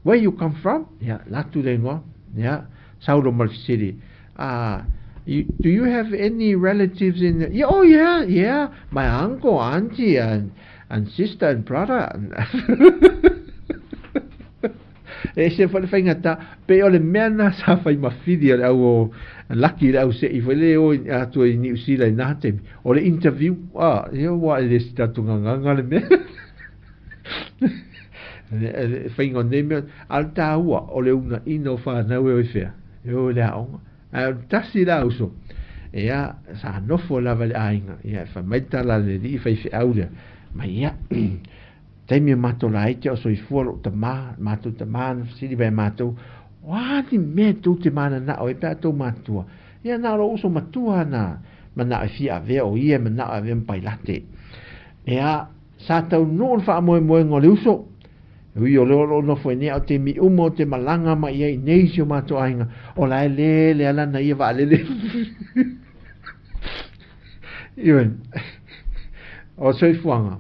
Where you come from? Ia, latu le igoa. Ia, sau loa ma le fesili, Ah, you, do you have any relatives in the... Yeah, oh yeah, yeah, my uncle, auntie and, and sister and brother. E ese foi le faigata, pei o le mea na sa fai mafili o le au o laki le au se'i foi le o atu i Niu Sila i nā taimi. O le interview, ah, ia ua e le si tatou nganganga le mea. E whainga o nei mea, a le tāua o le unaina o whanau e oi whea, e oi le aonga. A o tasi la uso, ia, sa nofo lava le aiga, ia, e whai mai tala le lii whai wheau lea, mai ia, taimi o mātou laiti o soifua lou tamā, mātou tamā na whasiri vai mātou, o a ni mea tou te mananao e pe a tou matua. Ia na o lou uso matua na manao e fia avea o ia e manao e avea ma Pailate. Ea, Sa taunuu le faamoemoega o le uso, e ui o lea o lo o nofo ai nei a o taimi uma o te malaga mai ai nei i si o matou aiga, o la e lele a lana ia vaalele. Ioe, o soifuaga,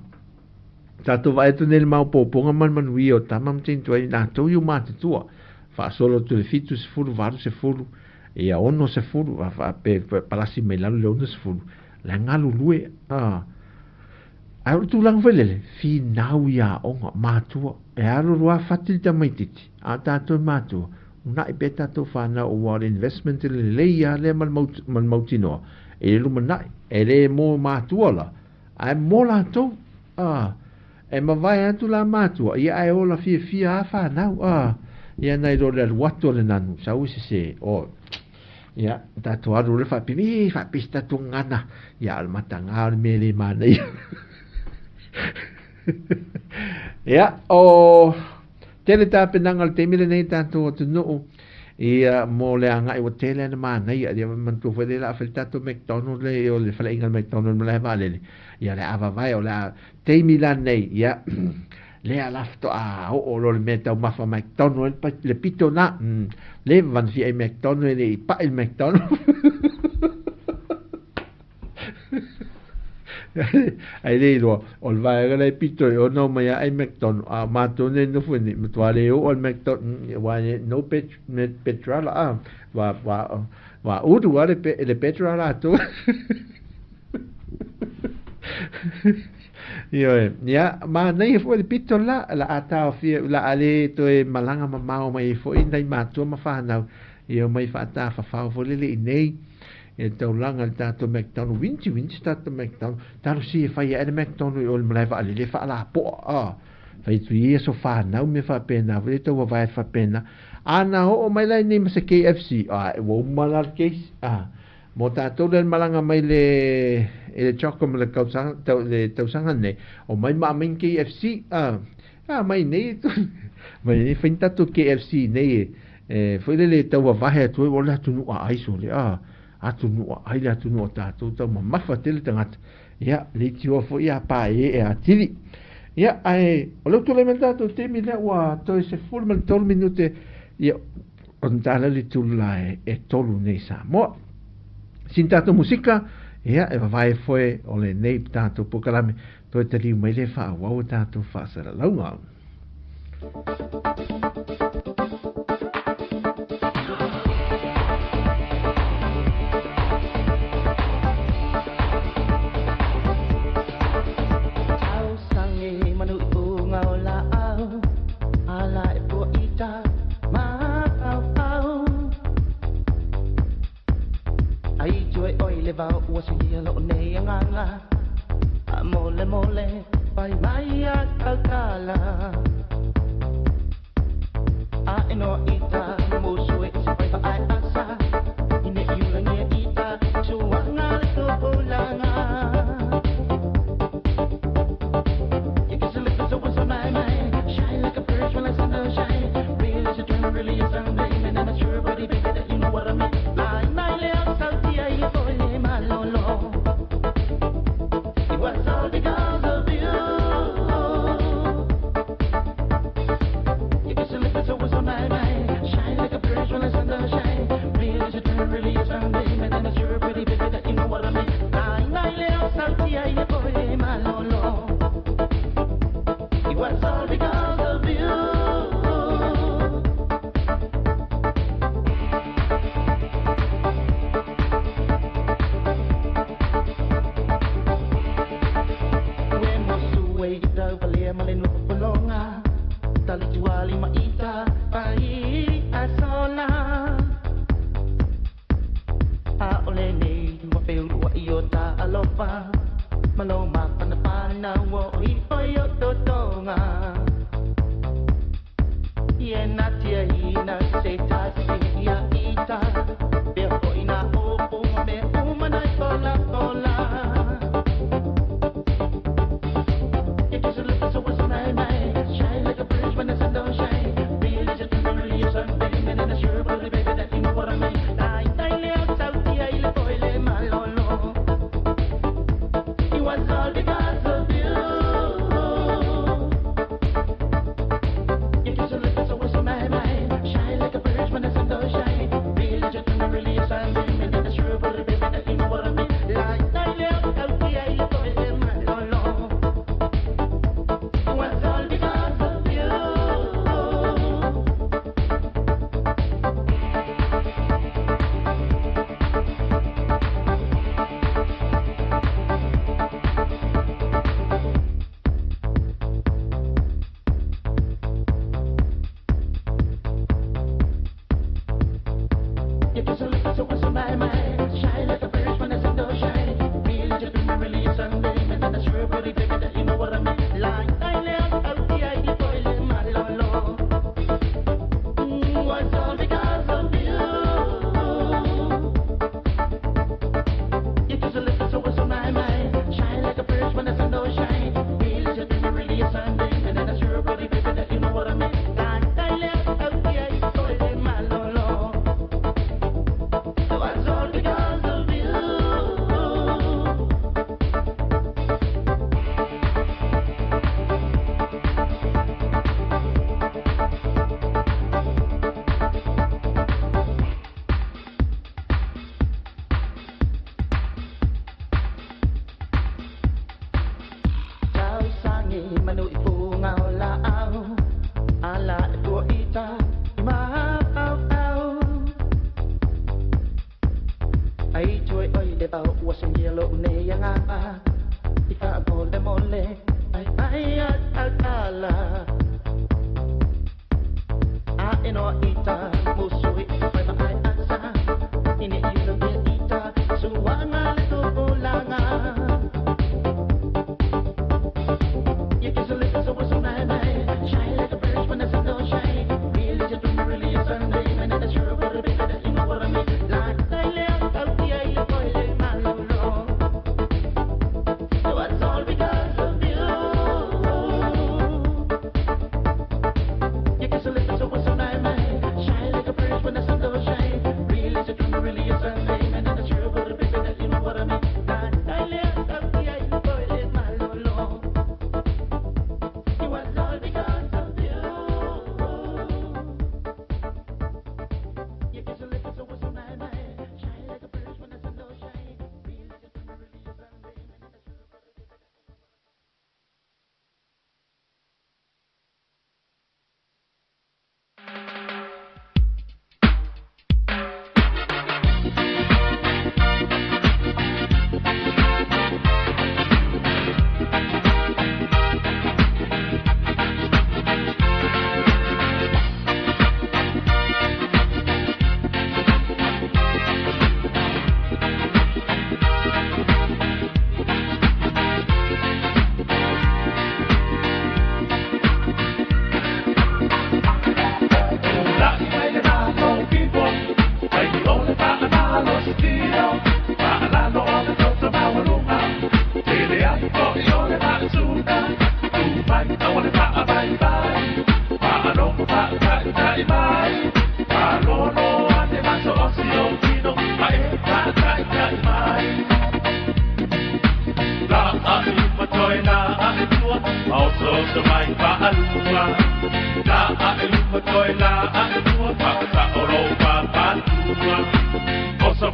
tatou vaai atu nei i le maopoopoga ma le manuia o tama ma teine tuai, latou i o matutua, faasolo atu i le 70, 80, ia 60, pe palasi mai lalo i le 60, la e galulue, a. Ae o le tulaga foi lele, finau i aoga, matua, e alu loa fati le tamaititi, a o tatou e matua, una'i pea tatou fanau aua o le investment e lelei lava lea ma le mautinoa, i le lumanai, e le mo matua la, ae mo latou, a, e mavae atu la matua, ia ae ola fiafia lava fanau, a, ia nai lo le alu atu a le nanu, sau e sese, o, Ia, tatou alu loa faapea, e, faapea se tatou gagana. Ia, o le mataga o le mea e le manaia. Ia, o tele tapenaga o le taimi lenei tatou atunuu, ia, mo le agai ua tele ana manaia. Ia, manatua foi lea o le a fai le tatou McDonald le, o le faleaiga o le McDonald malae vaalele. Ia, o le a vavae, o le a taimi la nei, ia, lea la faatoa oo loa le mea taumafa McDonald le pito na, leva ona fia ai McDonald e le i pai le McDonald. Ai le iloa, o le vaega la e pito i ona o mai ai McDonald, a o matou nei nofo nei, matua le oo le McDonald, wa no pet, petrala, a, wa, wa, wa uru a le, le petra latou. Ioe, ia, manaia foi le pito la, la a taofia, la a le toe malaga mamao mai ai foi nai matua ma whanau, ia mai whaatawhawhao foi lele i nei, e taulaga le tatou McDonald, winti winti tatou McDonald, talosia e fai ae le McDonald i o le malae vaalele faalapoa, a, fai atu ia so whanau me whaapena, foi le tauavae atu faapena, a na oo mai la i nei ma se KFC, a, ua uma la le case, a, Mo tatou lea malaga mai le i le CHOGM le kausaga tau le tausaga nei, omai ma aumai ni KFC a A mai nei mai nei fai tatou KFC nei e foi lele tauavahe atu ai o le atunuu a ai sole a atunuu a ai le atunuu o tatou taumamafa tele tagata ia leitioa foi a paeee atili. Ia ae o lea ua tulai mai le tatou taimi lea ua toe 13 minute ia ona tala le itula e 3 nei Samoa. Sina tatou musika ia e vavae foe o lenei tatou polokalame toe taliu mai le faaauau o tatou faasalalauga.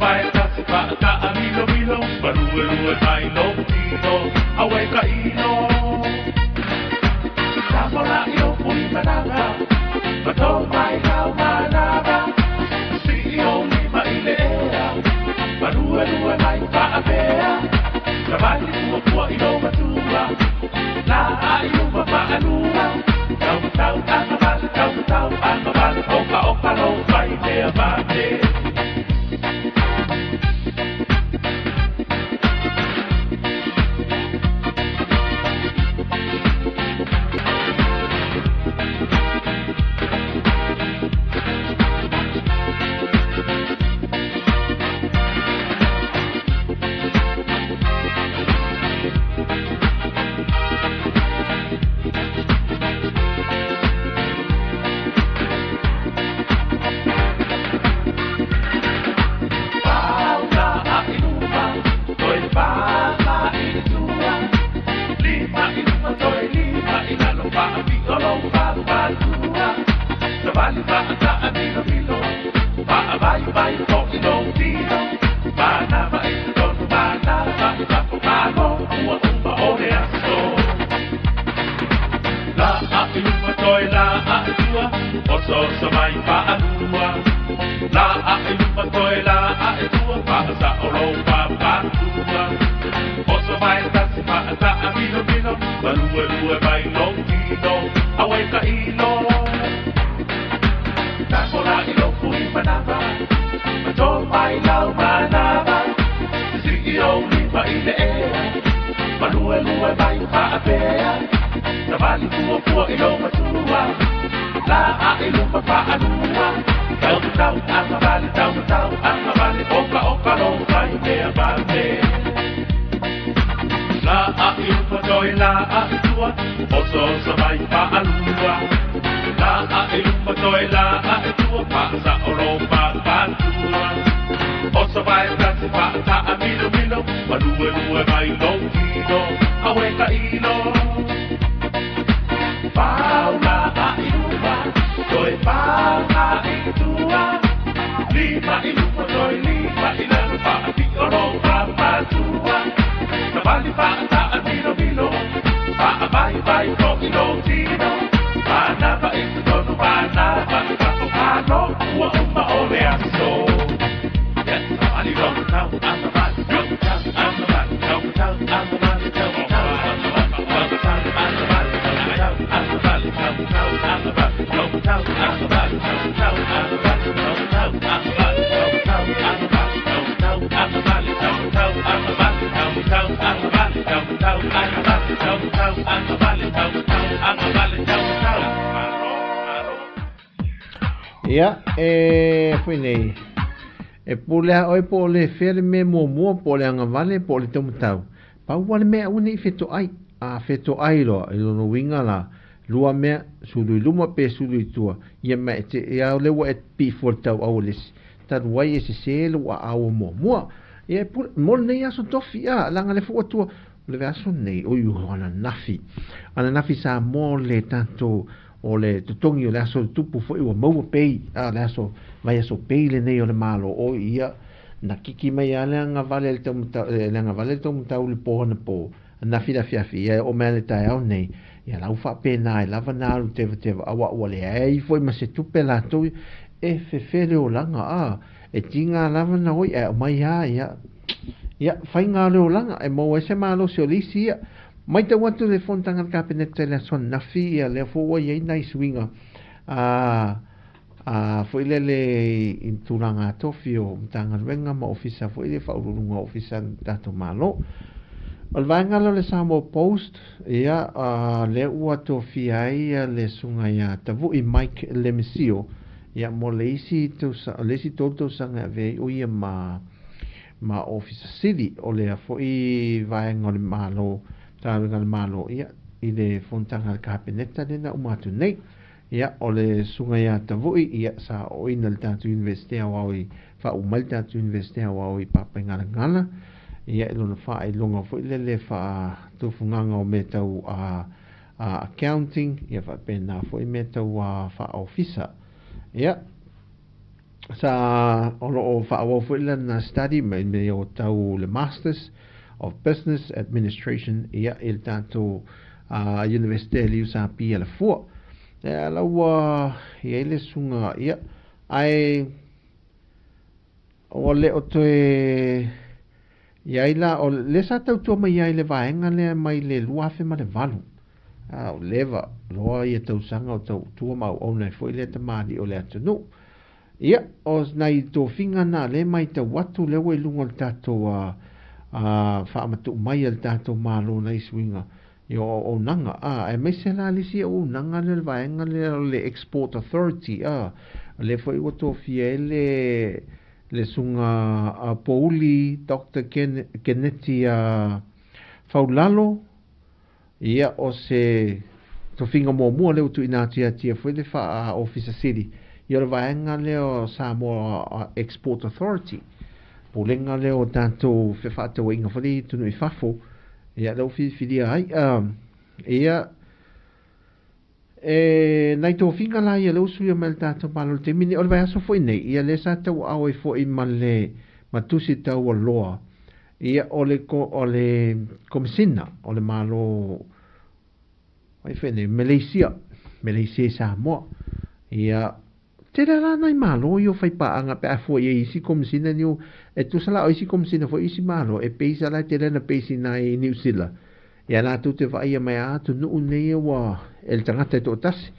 vae tasi whaata'a milo milo, Malue lue mai lou tino, Aue ka ino. Tamola i o pui manava, Ma tō mai lau manava, Si i o lima i le ea, Malue lue mai whaapea, Ka vali pua pua i lou matua, La a i luma whaalua, Tau tau anga vale, tau tau anga vale, Oka oka lou whai mea vane. Paula a i luma, toi pāma i tua, Lima i luma toi lima i lalo whaapi o lou whāpātua, Sa vali whaata'a milo milo, Whaawai vai po i lou tino, Mānava i te tonu, mānava i fafo, Malo ua uma o le aso. La a i luma toi la a i tua, Oso oso mai whaalua. La a i luma toi la a i tua, Whaasa o lou whāpātua. Oso mai tasi whaata'a milo milo, Malue lue mai lou tino, Aue ka ilo. Takola i lou pui manava, Ma tō mai lau manava, Si i o lima i le ea, Malue lue mai whaapea, Sa vali pua pua i lou matua, La a i luma whaalua, Tau tau anga vale, tau tau anga vale, Oka oka lou whai mea vane. La a i luma toi la a i tua, Oso oso mai whaalua. La a i luma toi la a i tua, Whaasa o lou whāpātua. Oso vai tasi whaata'a milo milo, Malue lue mai lou tino, Aue ka ilo. Paula a i luma, toi pāma i tua, Lima i luma toi lima i lalo, Whaapi o lou whāpātua. Sa vali whaata'a milo milo, Whaawai vai po i lou tino, Mānava i te tonu, mānava i fafo, Malo ua uma o le aso. Yes, sa vali lou tau anga vale, tau tau anga vale, tau tau anga vale, tau tau anga vale, tau tau anga vale, tau tau anga vale, tau tau anga vale, tau tau anga vale, tau tau anga vale, tau tau anga vale, tau tau anga vale, tau tau anga vale, tau tau anga vale, tau tau anga vale, tau tau anga vale, tau tau anga vale, tau tau anga vale, tau tau. Ia, e foi nei. E pule a oi po o le fea le mea muamua, po o le agavale, po o le taumatau. Pau lava le mea aua nei fetoai. A fetoai loa, i lona uiga la, lua mea, sulu i luma pe sulu i tua. Ia ma e te, ia o le ua e pifua le tauau o le isi. Talu ai e sesē lou aao muamua. Ia e pule, mo lenei aso tofi, a, laga le fua atua. O le vaiaso lenei, oi o ananafi. Ananafi Samoa o le tatou, o le totogi o le aso o le tupu foi ua maua pei, a, le aso, vaiaso pei lenei o le Malo. Oi ia, na kiki mai lava le agavale le taumatau, le agavale le taumatau i le po anapo, anafi le afiafi, ia e oo mai lava le taeao nei. Ia lau faapena ai lava na alu tevateva, auā ua leai foi ma se tupe latou e fefe le olaga, a, e tiga lava na oi, ae aumai lava, ia, ia, faiga o le olaga, e maua ai se malosi o le isi ia. Matau atu le fonotaga a le Kapeneta i le aso ananafi, ia lea foi ua i ai nai suiga, a, a, foi lele i tulaga tofi o Matagaluega ma Ofisa foi le faauluuluga o Ofisa a le tatou Malo. O le vaega lea o le Samoa Post, ia, a, lea ua tofia ai le susuga ia Tavu'i Mike Lemesio, ia, mo le isi tausa, le isi tolu tausaga e avea ai o ia ma, ma Ofisa Sili o lea foi vaega o le Malo, Matagaluega a le Malo, ia, i le fonotaga a le Kapeneta lea na uma atu nei. Ia, o le susuga ia Tavu'i, ia, sa aoaoina i le tatou Iunivesite Aoao i faauma mai le tatou Iunivesite Aoao i Papaigalagala, ia, i lona faailoga foi lele faatufugaga o mea tau a, a accounting, ia faapena foi mea tau a faaofisa. Ia, Sa o lo o faaauau foi lana study mai mea o tau le Masters of Business Administration ia i le tatou Universite i le USP i Alafua. Ia la ua i ai le susuga ia ae ua le o toe i ai la o lea sa tautua mai ai le vaega lea mai le 2008. A ua leva loa ia tausaga o tautua ma auauna ai foi lea tamalii o le atunuu. Ia, o nai tofiga na lea e matau atu lea ua i luga o le tatou faamatuu mai a le tatou Malo nai suiga i o auaunaga, a, aemaise la le isi auaunaga lea o le vaega lea o le Export Authority, a, lea foi ua tofia ai le le susuga Pouli Doctor Keneti Faulalo. Ia, o se tofiga muamua lea ua tuuina atu ia te ia foi le faa-Ofisa Sili, ia o le vaega lea o Samoa Export Authority, pulega lea o tatou fefaatauaiga foi lea i atunuu i fafo, ia lea ua filifilia ai. Ia, e nai tofiga la ia lea ua suia mai le tatou Malo i le taimi nei, o le vaiaso foi nei, ia lea sa tauaao ai foi ma le ma tusi taualoa, ia o le o le Komesina o le Malo ai foi nei, Malaysia, Malaysia i Samoa. Ia, tele la nai Malo ia o faipaaga pe a fua i ai isi Komesina niu, e tusa la o isi Komesina foi isi Malo, e peisa la e tele na peisi nai Niu Sila. Ia latou te vaaia mai a atunuu nei ua e le tagata e toatasi.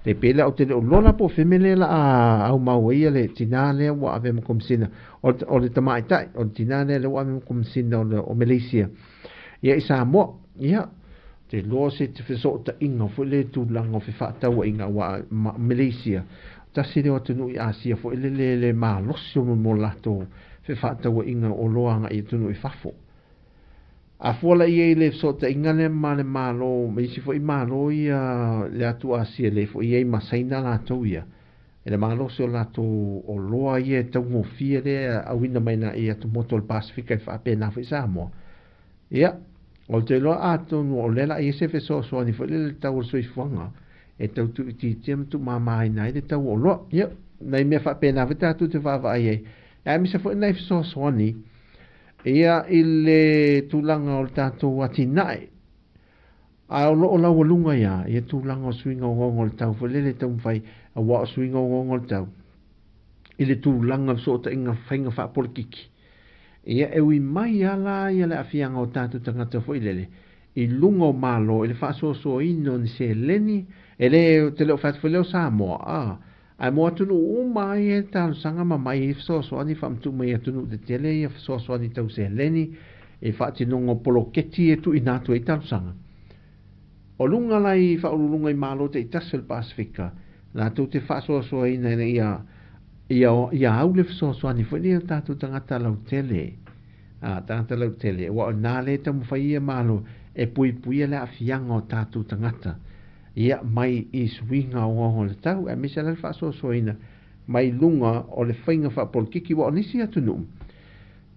Le pei la o te le o lola po o feme lea la a aumau ai ia le tinā lea ua ave ma Komesina o le tamaitai o le tinā lea lea ua ave ma Komesina o Malaysia ia i Samoa. Ia, te loa se te fesootaiga foi le tulaga o fefaatauaiga aua Malaysia tasi lea o atunuu i Asia foi le le le malosi o mo latou fefaatauaiga o loa agai i atunuu i fafo. A fua la i ai le fesootaiga lea ma le Malo ma isi foi Malo ia le atu Asia lea foi i ai ma Saina latou ia, e le malosi o latou oloa ia e taugofie lea auina mai na i atumotu o le Pasefika e faapena foi Samoa. Ia, o te iloa atonu o lea la i ai se fesoasoani foi lele i le tau o le soifuaga e tau tuuitiitia ma tuumamaina ai le tau o oloa. Ia, nai mea faapena foi tatou te vaavaai ai, aemaise foi nai fesoasoani ia i le tulaga o le tatou atinae, ae o lo o laualuga ia ia tulaga o suiga ogaoga o le tau foi lele e taumafai, aua o suiga ogaoga o le tau i le tulaga o fesootaiga faiga faapolokiki, ia e ui mai lava la ia le aafiaga o tatou tagata foi lele i luga o Malo i le faasoasoaina o ni seleni, e le te le o fai atu foi lea o Samoa, a Ae mo atunuu uma ai e talosaga ma mai ai fesoasoani faamatuu mai i atunuu tetele ia fesoasoani tau seleni i faatinoga o poloketi e tuuina atu ai talosaga. O luga la i faauluuluga i Malo taitasi o le Pasefika latou te faasoasoaina ina ia ia ia au le fesoasoani foi lea i o tatou tagata lautele, a, tagata lautele, aua o ina lea e taumafai ia Malo e puipuia le aafiaga o tatou tagata ia mai i suiga ogaoga o le tau, aemaise la le faasoasoaina mai luga o le faiga faapolokiki, aua o nisi atunuu,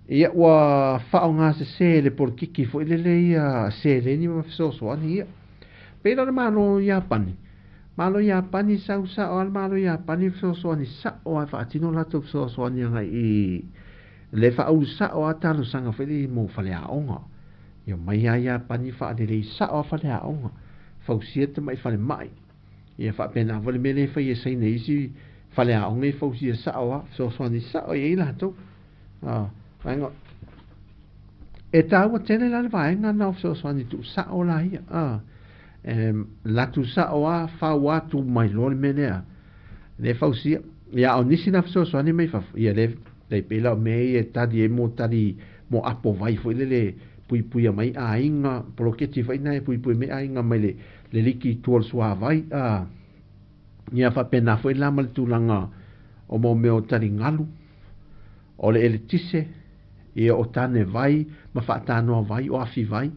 ia ua faaaogasese le polokiki foi lele ia seleni ma fesoasoani ia. Pei la o le Malo Iapani, Malo Iapani sau sao lava le Malo Iapani fesoasoani sao lava e faatino latou fesoasoani agai i le faaulu sao lava talosaga foi lele mo faleaoga. Ia omai lava Iapani faalelei sao lava faleaoga, fausia tamai falemai. Ia faapena foi le mea lea e fai e Saina i isi faleaoga e fausia sao lava, fesoasoani sao i ai latou. Vaega e taua tele la le vaega na o fesoasoani tuusao la ia. E latu sao lava, fau atu mai loa le mea lea. Le fausia. Ia o nisi na fesoasoani mai fafo, ia le tai pei la o mea ia e tali ai mo tali mo apo vai foi lele puipuia mai aiga, poloketi foi na e puipui mai aiga mai le le liki i tua o le suavai, a ia faapena foi la ma le tulaga o mo mea o taligalu, o le eletise, ia o tane vai ma faatanoa vai, o afi vai.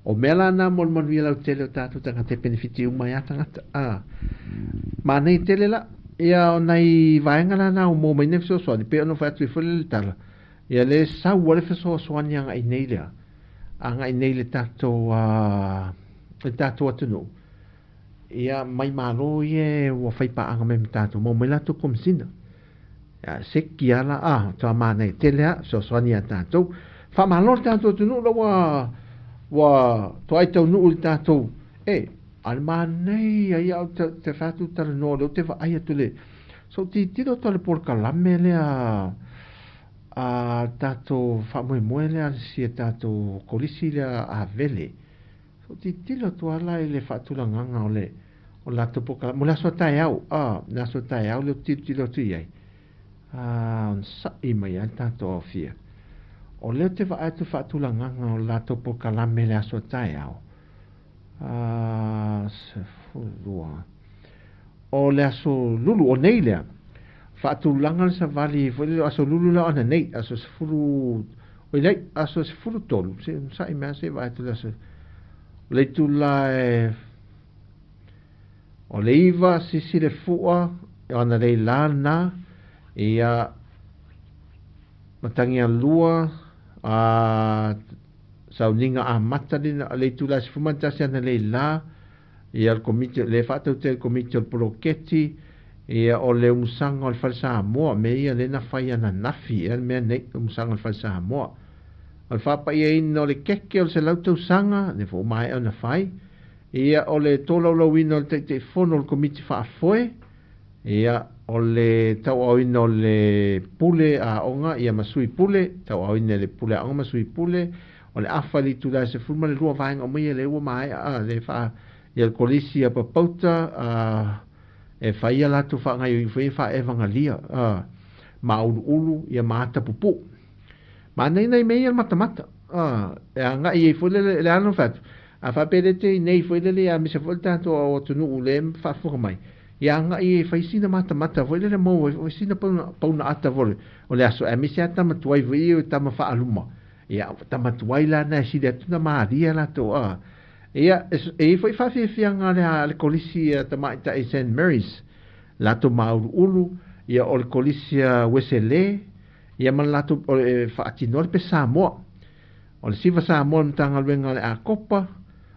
O mea la na mo le manuia lautele o tatou tagata e penefiti uma ai a tagata. A manei tele la, ia o nai vaega la na o mo mai nei fesoasoani, pei ona fai atu ai foi le tala, ia le sau a le fesoasoani agai nei lea, agai nei le tatou le tatou atunuu, ia mai Malo ia ua faipaaga mai ma tatou, maua mai latou komesina. Seki ala a toa mānai tele a fesoasoani iā tatou. Faamalo le tatou atunuu la ua ua toai taunuu le tatou e a le mānai ai au te te fai atu talanoa lea ou te vaai atu le so tilotilo atu le polokalame lea a tatou faamoemoe lea si tatou kolisi lea Avele. So tilotilo atu ala i le faatulagaga o le o latou polokalame mo le aso taeao, a le aso taeao lea ou te tilotilo atu i ai. A onosai mai lava le tatou aofia. O lea ou te vaai atu faatulagaga o le latou polokalame le aso taeao. A 12. O le aso lulu o nei lea. Faatulaga le savali foi le aso lulu lea o ananei, aso 10, oi lai, aso 13, se onosai mai se vaai atu le aso. O le itula e o le 9 sisi le fua, o ana lei lana, ia matagia lua, a sauniga amata lena le itula 11 ana lei la, ia le komiti, le faataute le komiti o le poloketi, ia o le umusaga o le Fale Samoa, me ia le na fai ananafi, ia le mea nei, umusaga o le Fale Samoa. O le faapaiaina o le keke o le 100 tausaga, le fo mai ona fai, ia o le tolaulauina o le Taitaifono o le komiti faafoe, ia o le tauaoina o le pule aoga, ia ma sui pule, tauaoina le pule aoga ma sui pule, o le afa le itula 12 vaega o mai le ua maea, le faa, ia le kolisi a papauta, e fai latou faagaioiga foi e faaevagalia, mauluulu, ia maata pupu. Manaia mea ia le matamata, e agai ai foi le le ana fatu. A faapea te nei foi le a misa foi le tatou atunuu le faafofoga mai. Ia agai e fai sina matamata foi le maua foi sina pauna pauna ata foi o le aso e misi ata matuai foi o tama faaluma. Ia tama tuai la na sili atu na maria latou a. Ia e foi faafiafiaga le le kolisi a tamaitai St Mary's latou mauluulu, ia o le kolisi a Wesele, ia ma latou o le faatinoa le pe Samoa. O le siva Samoa le Matagaluega o le Akopa,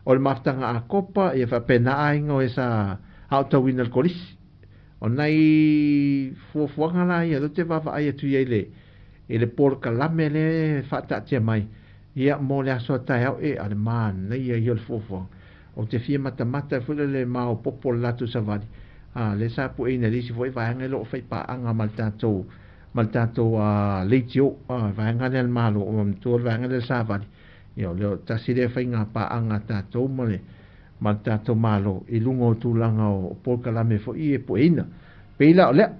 o le mafutaga Akopa, ia faapena aiga o e sa aotauina le kolisi. O nai fuafuaga la ia, lea ou te vaavaai atu i ai le i le polokalame le faataatia mai. Ia mo le aso taeao e a le manaia ia o le fuafuaga. Ou te fia matamata foi le maopoopo o le latou savali. A le sa pueina le isi foi vaega e loo faipaaga ma le tatou leitio, vaega lea le Malo o matua le vaega lea le savali. Ia o lea tasi lea faiga paaga tatou ma le tatou Malo i luga o tulaga o polokalame foi e pueina. Pei la o lea.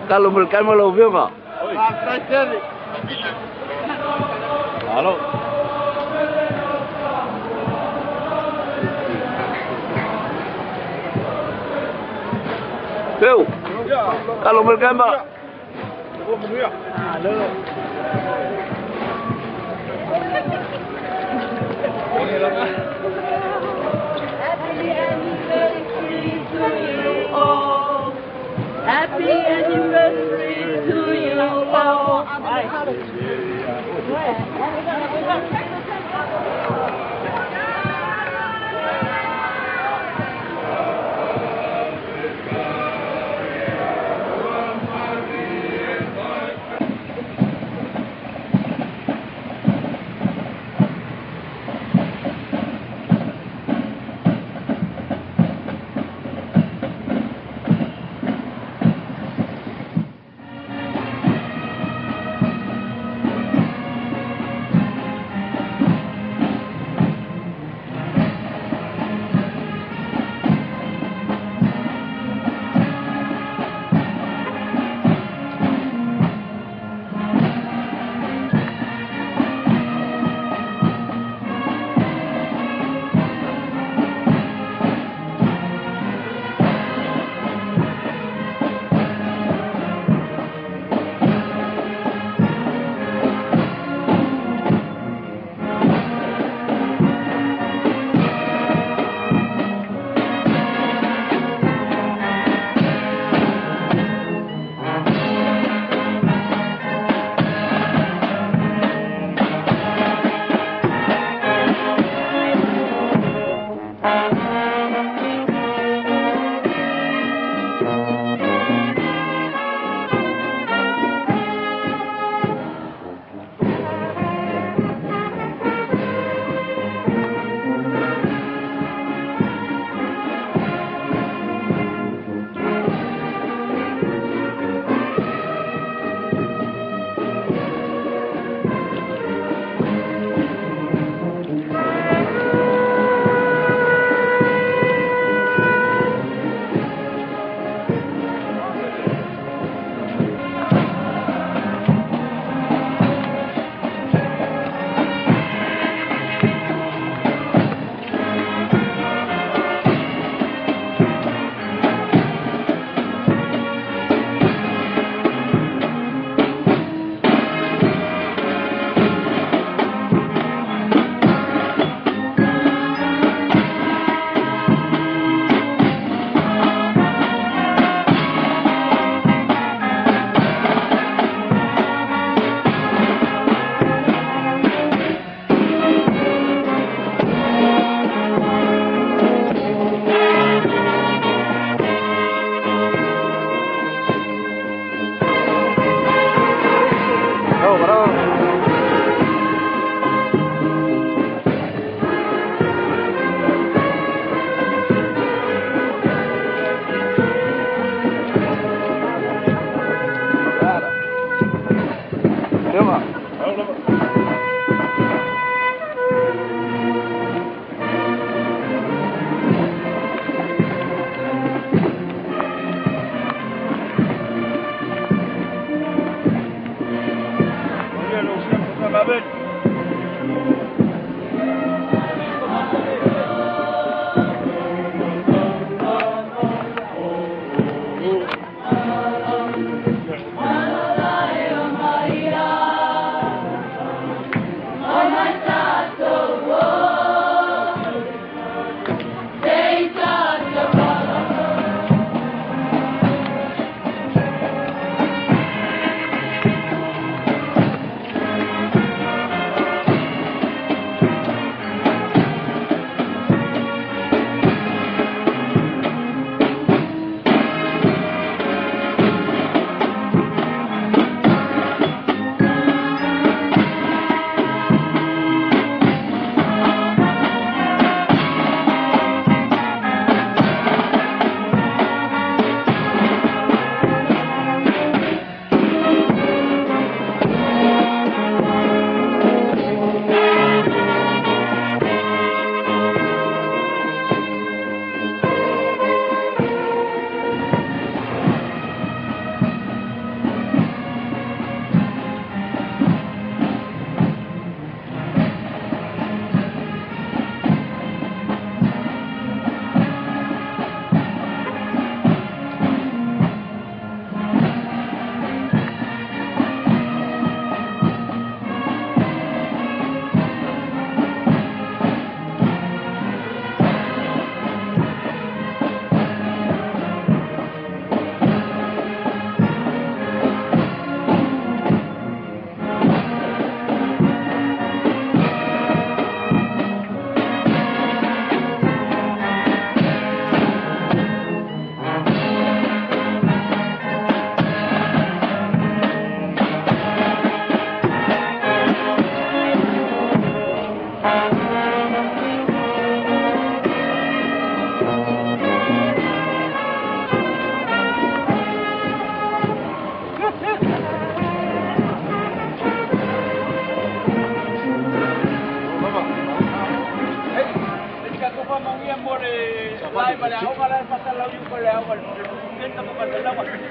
Kalau mereka mau lebih apa? Halo. Yo. Kalau mereka mbak. Halo. Happy anniversary to you all. Happy anniversary to you all.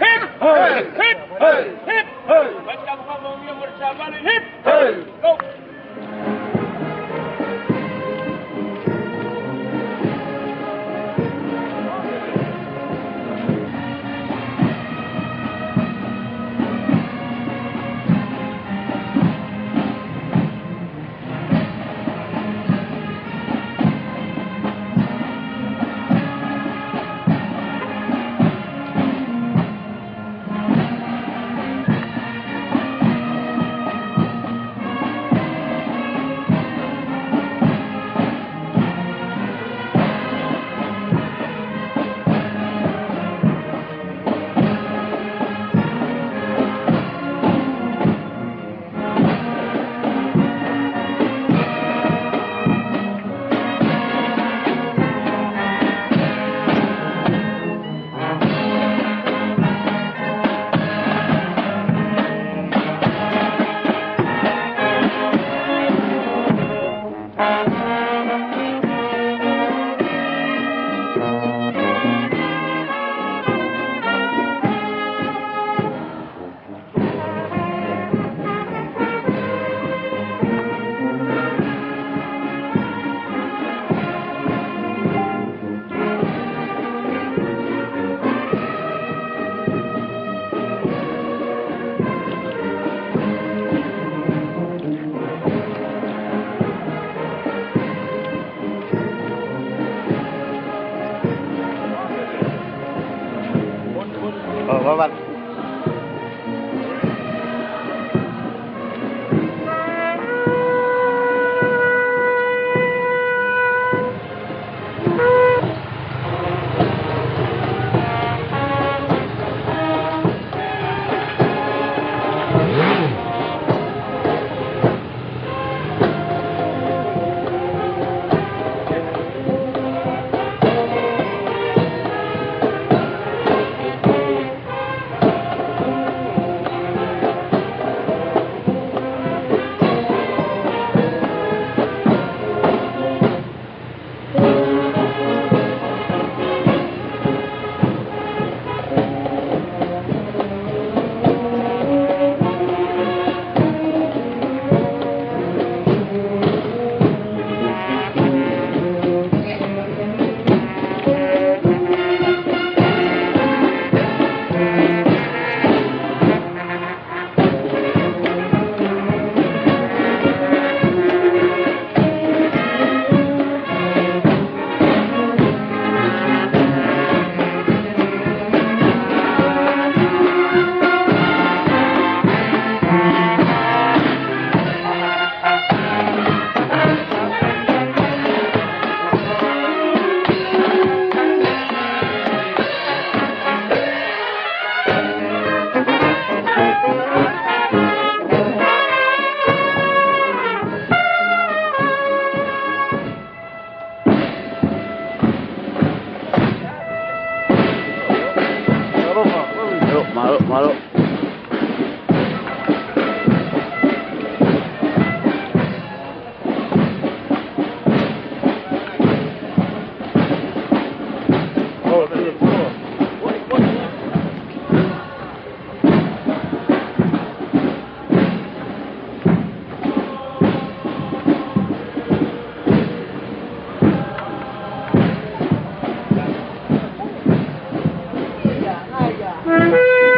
Hip! Hip! Hip! Hip! Go!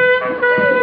Yeah.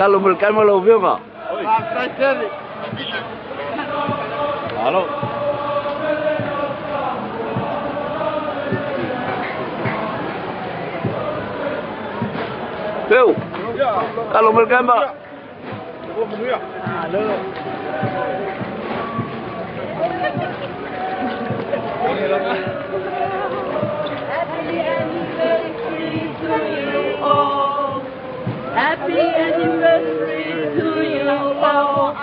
Kalau lau afioga. Alo. Peu. Kalau melkamba. Happy anniversary to you all. Happy anniversary to you all.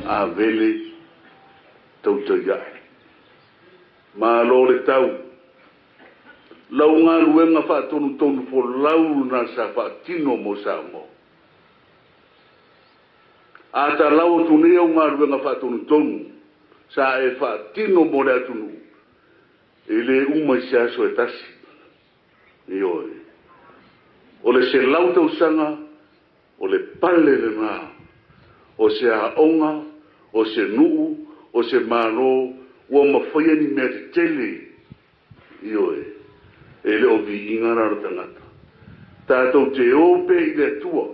Avele tautai a'e. Malo le tau. Lau galuega faatonutonu folau lena sa faatino mo Samoa. A talau atu nei au galuega faatonutonu sa e faatino mo le atunuu, e le uma i se aso e tasi. Ioe. O le 100 tausaga, o le pale lena, o se aoga, o se nuu, o se malo, ua mafaia ni mea tetele. Ioe. E le o viiga la o le tagata. Tatou te o pea i le Atua.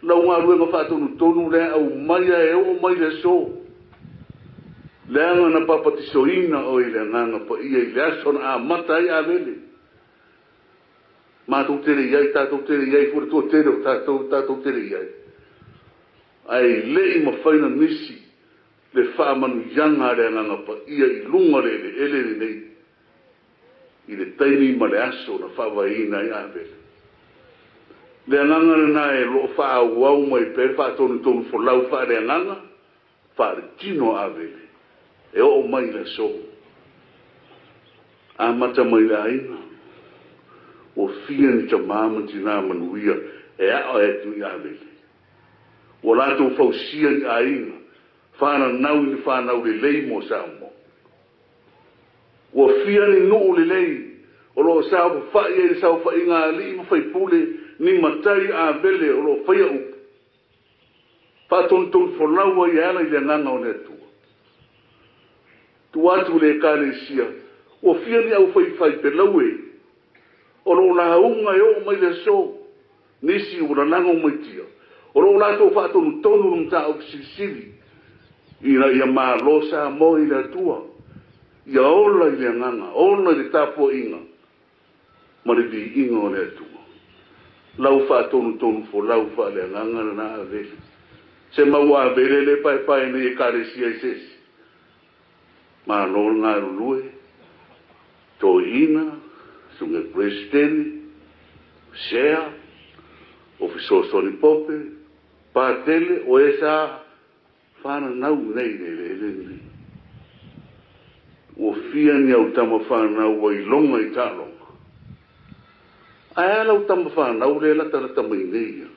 Lau galuega faatonutonu lea aumaia e oo mai le aso. Leaga na papatisoina oe i le Agaga Paia i le aso na amata ai Avele. Matou te le i ai, tatou te le i ai foi le toatele o tatou, tatou te le i ai. Ae le i mafai ona misi le faamanuiaga a le Agaga Paia i luga o le eleele lenei i le taimi ma le aso na faavaeina ai Avele. Le agaga lena e lo o faaauau mai pea le faatonutonu folau faaleagaga, faaletino a Avele, e oo mai i le aso. Amata mai le aiga, ua fia ni tamā ma tinā manuia e ae atu i Avele. Ua latou fausia ni aiga, fananau i ni fanau lelei mo Samoa. Ua fia ni nuu lelei o lo o saofafai ai i le saofaiga a alii ma faipule ni matai Avele o lo o faia upu. Faatonutonu folau ai e ala i le agaga o le Atua. Tuu atu i le Ekalesia, ua fia ni aufaifaipelau e o lo o lauga e oo mai le aso, nisi ua lalago mai tia, o lo o latou faatonutonu le mataupu silisili ina ia malo Samoa i le Atua, ia ola i le agaga, ola i le tapuaiga ma le viiga o le Atua. Lau faatonutonu folau faaleagaga lena Avele. Se mau Avele le paepae nei Ekalesia i se isi. Malo le galulue, toeaina, susuga i le Peresetene, Sea, o Fesoasoani Pope, Patele, o e sa fananau nei i le eleele lenei. Ua fia ni au tama fanau ua iloga i taaloga. Ae a lau tama fanau lea e latalata mai nei ia?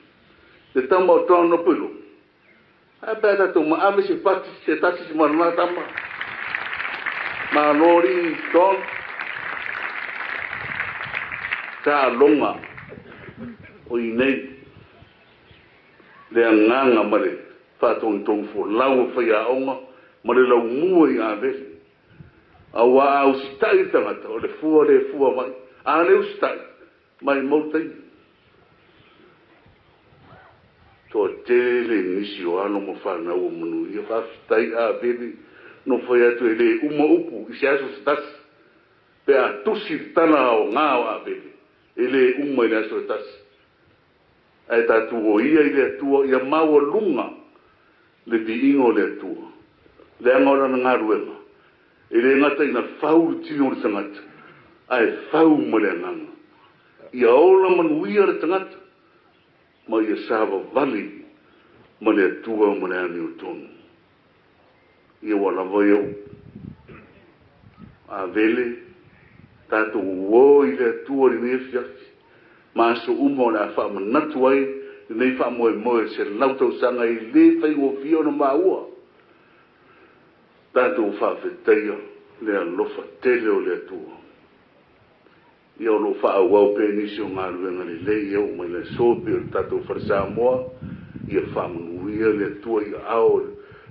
Le tama o John Opelo. Ae pe a tatou maave se pati se tasi se malala tama. Malo alii John. Taaloga o i nei le agaga ma le faatonutonu folau o faiaoga ma le laumua i Avele. Aua a usitai le tagata, o le fua le fua mai. A le usitai, maimau taimi. Toatele nisi o alo ma fanau o manuia. Faafetai Avele, no fai atu e le uma upu i se aso se tasi. Pe a tusi le tala aoga o Avele, e le uma i le aso e tasi. Ae tatou o ia i le Atua ia maualuga le viiga o le Atua. Leaga o lana galuega, e le gata ina fau le tino o le tagata, ae fau ma le agaga. Ia ola manuia le tagata, ma ia savavali ma le Atua ma le amiotonu. Ia ua lava ia upu. Avele, tatou uo i le Atua i lenei afiafi, ma aso uma o le a faamanatu ai lenei faamoemoe 100 tausaga e le faigofie ona maua. Tatou faafetaia le alofa tele o le Atua. Ia o lo o faaauau pea nisi o galuega lelei e oo mai le aso pei o le tatou Fale Samoa, ia faamanuia le Atua i aao o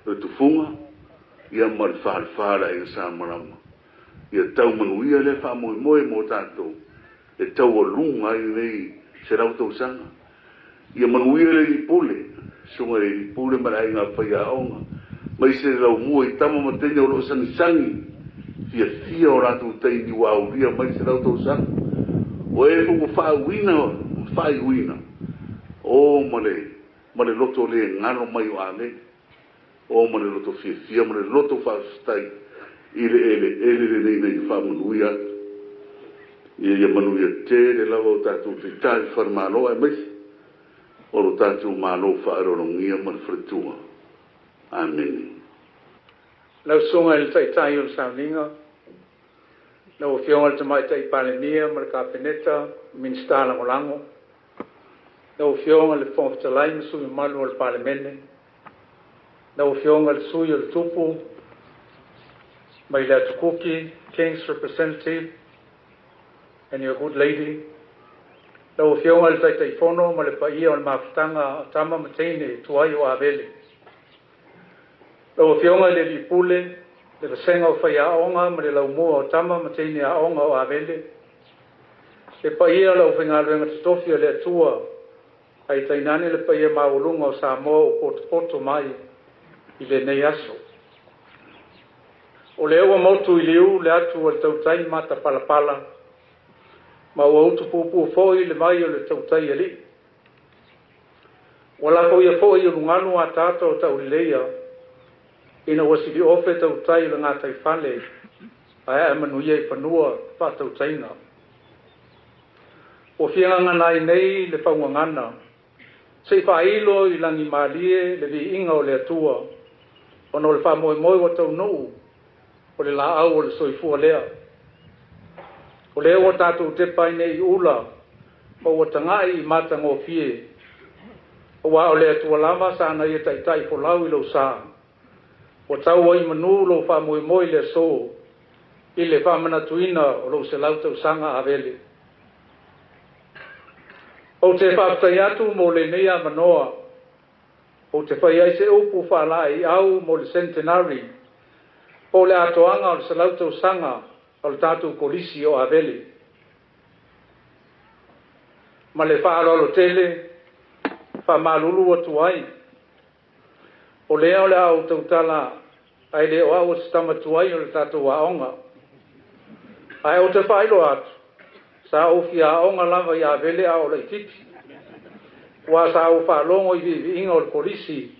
le tufuga, ia ma le falefa o le Aiga Samalama. Ia tau manuia lea faamoemoe mo tatou e taualuga ai lenei 100 tausaga. Ia manuia le Alii Pule, susuga i le Alii Pule ma le aiga faiaoga, maise le laumua i tama ma teine o lo o sagisagi fiafia o latou taimi ua aulia mai le 100 tausaga. O e foi ua faauuina ma faaiuina, o ma le, ma le loto le galo mai o Amene. O ma le loto fiafia ma le loto faafetai i le eleele lenei na ia faamanuia atu. Ia ia manuia tele lava o tatou taitai falemalo aemaise o lo tatou Malo faaaloalogia ma le faletua. Amene. Lau Susuga i le Taitai o le Sauniga, lau Afioga i le Tamaitai Palemia ma le Kapeneta, Minisita Lagolago, lau Afioga i le Fofoga Fetalai ma sui usufono mamalu o le Palemene, lau Afioga i le Sui o le Tupu mai le Atu Kuki, King's Representative and your good lady, lau Afioga i le Taitaifono ma le paia o le mafutaga o tama ma teine tuai o Avele, lau Afioga i le Alii Pule, le vasega o faiaoga ma le laumua o tama ma teine aoga o Avele, le paia o le aufaigaluega totofi a le Atua, ae tainane le paia maualuga o Samoa ua potopoto mai i lenei aso. O lea ua motu i liu le atu a le tautai matapalapala, ma ua utupupu foi le vai o le tautai alii. Ua lafoia foi i ulugalu ataata o tauleleia, ina ua siliofe tautai o le gataifale ae ae manuia i fanua faatautaiga. Ua fia gagana ai nei le faugagana, se i faailo i lagimalie le viiga o le Atua, ona o le faamoemoe ua taunuu o le laau o le soifua lea. O lea ua tatou tepa ai nei i ula, ma ua tagai i matagofie, aua o le Atua lava sa na ia taitai folau i lou sa. Ua tau ai manu lou faamoemoe i le aso, i le faamanatuina o lou 100 tausaga Avele. Ou te faafetai atu mo lenei avanoa, ou te fai ai se upu faalaeiau mo le centenary, po o le atoaga o le 100 tausaga o le tatou Kolisi o Avele. Ma le faaaloalo tele, faamalulu atu ai, o lea o le a ou tautala ae le o au o se tama tuai o le tatou aoga. Ae ou te faailoa atu, sa ou fia aoga lava i Avele a o laitiiti. Ua sa ou faalogo i viiviiga o le kolisi,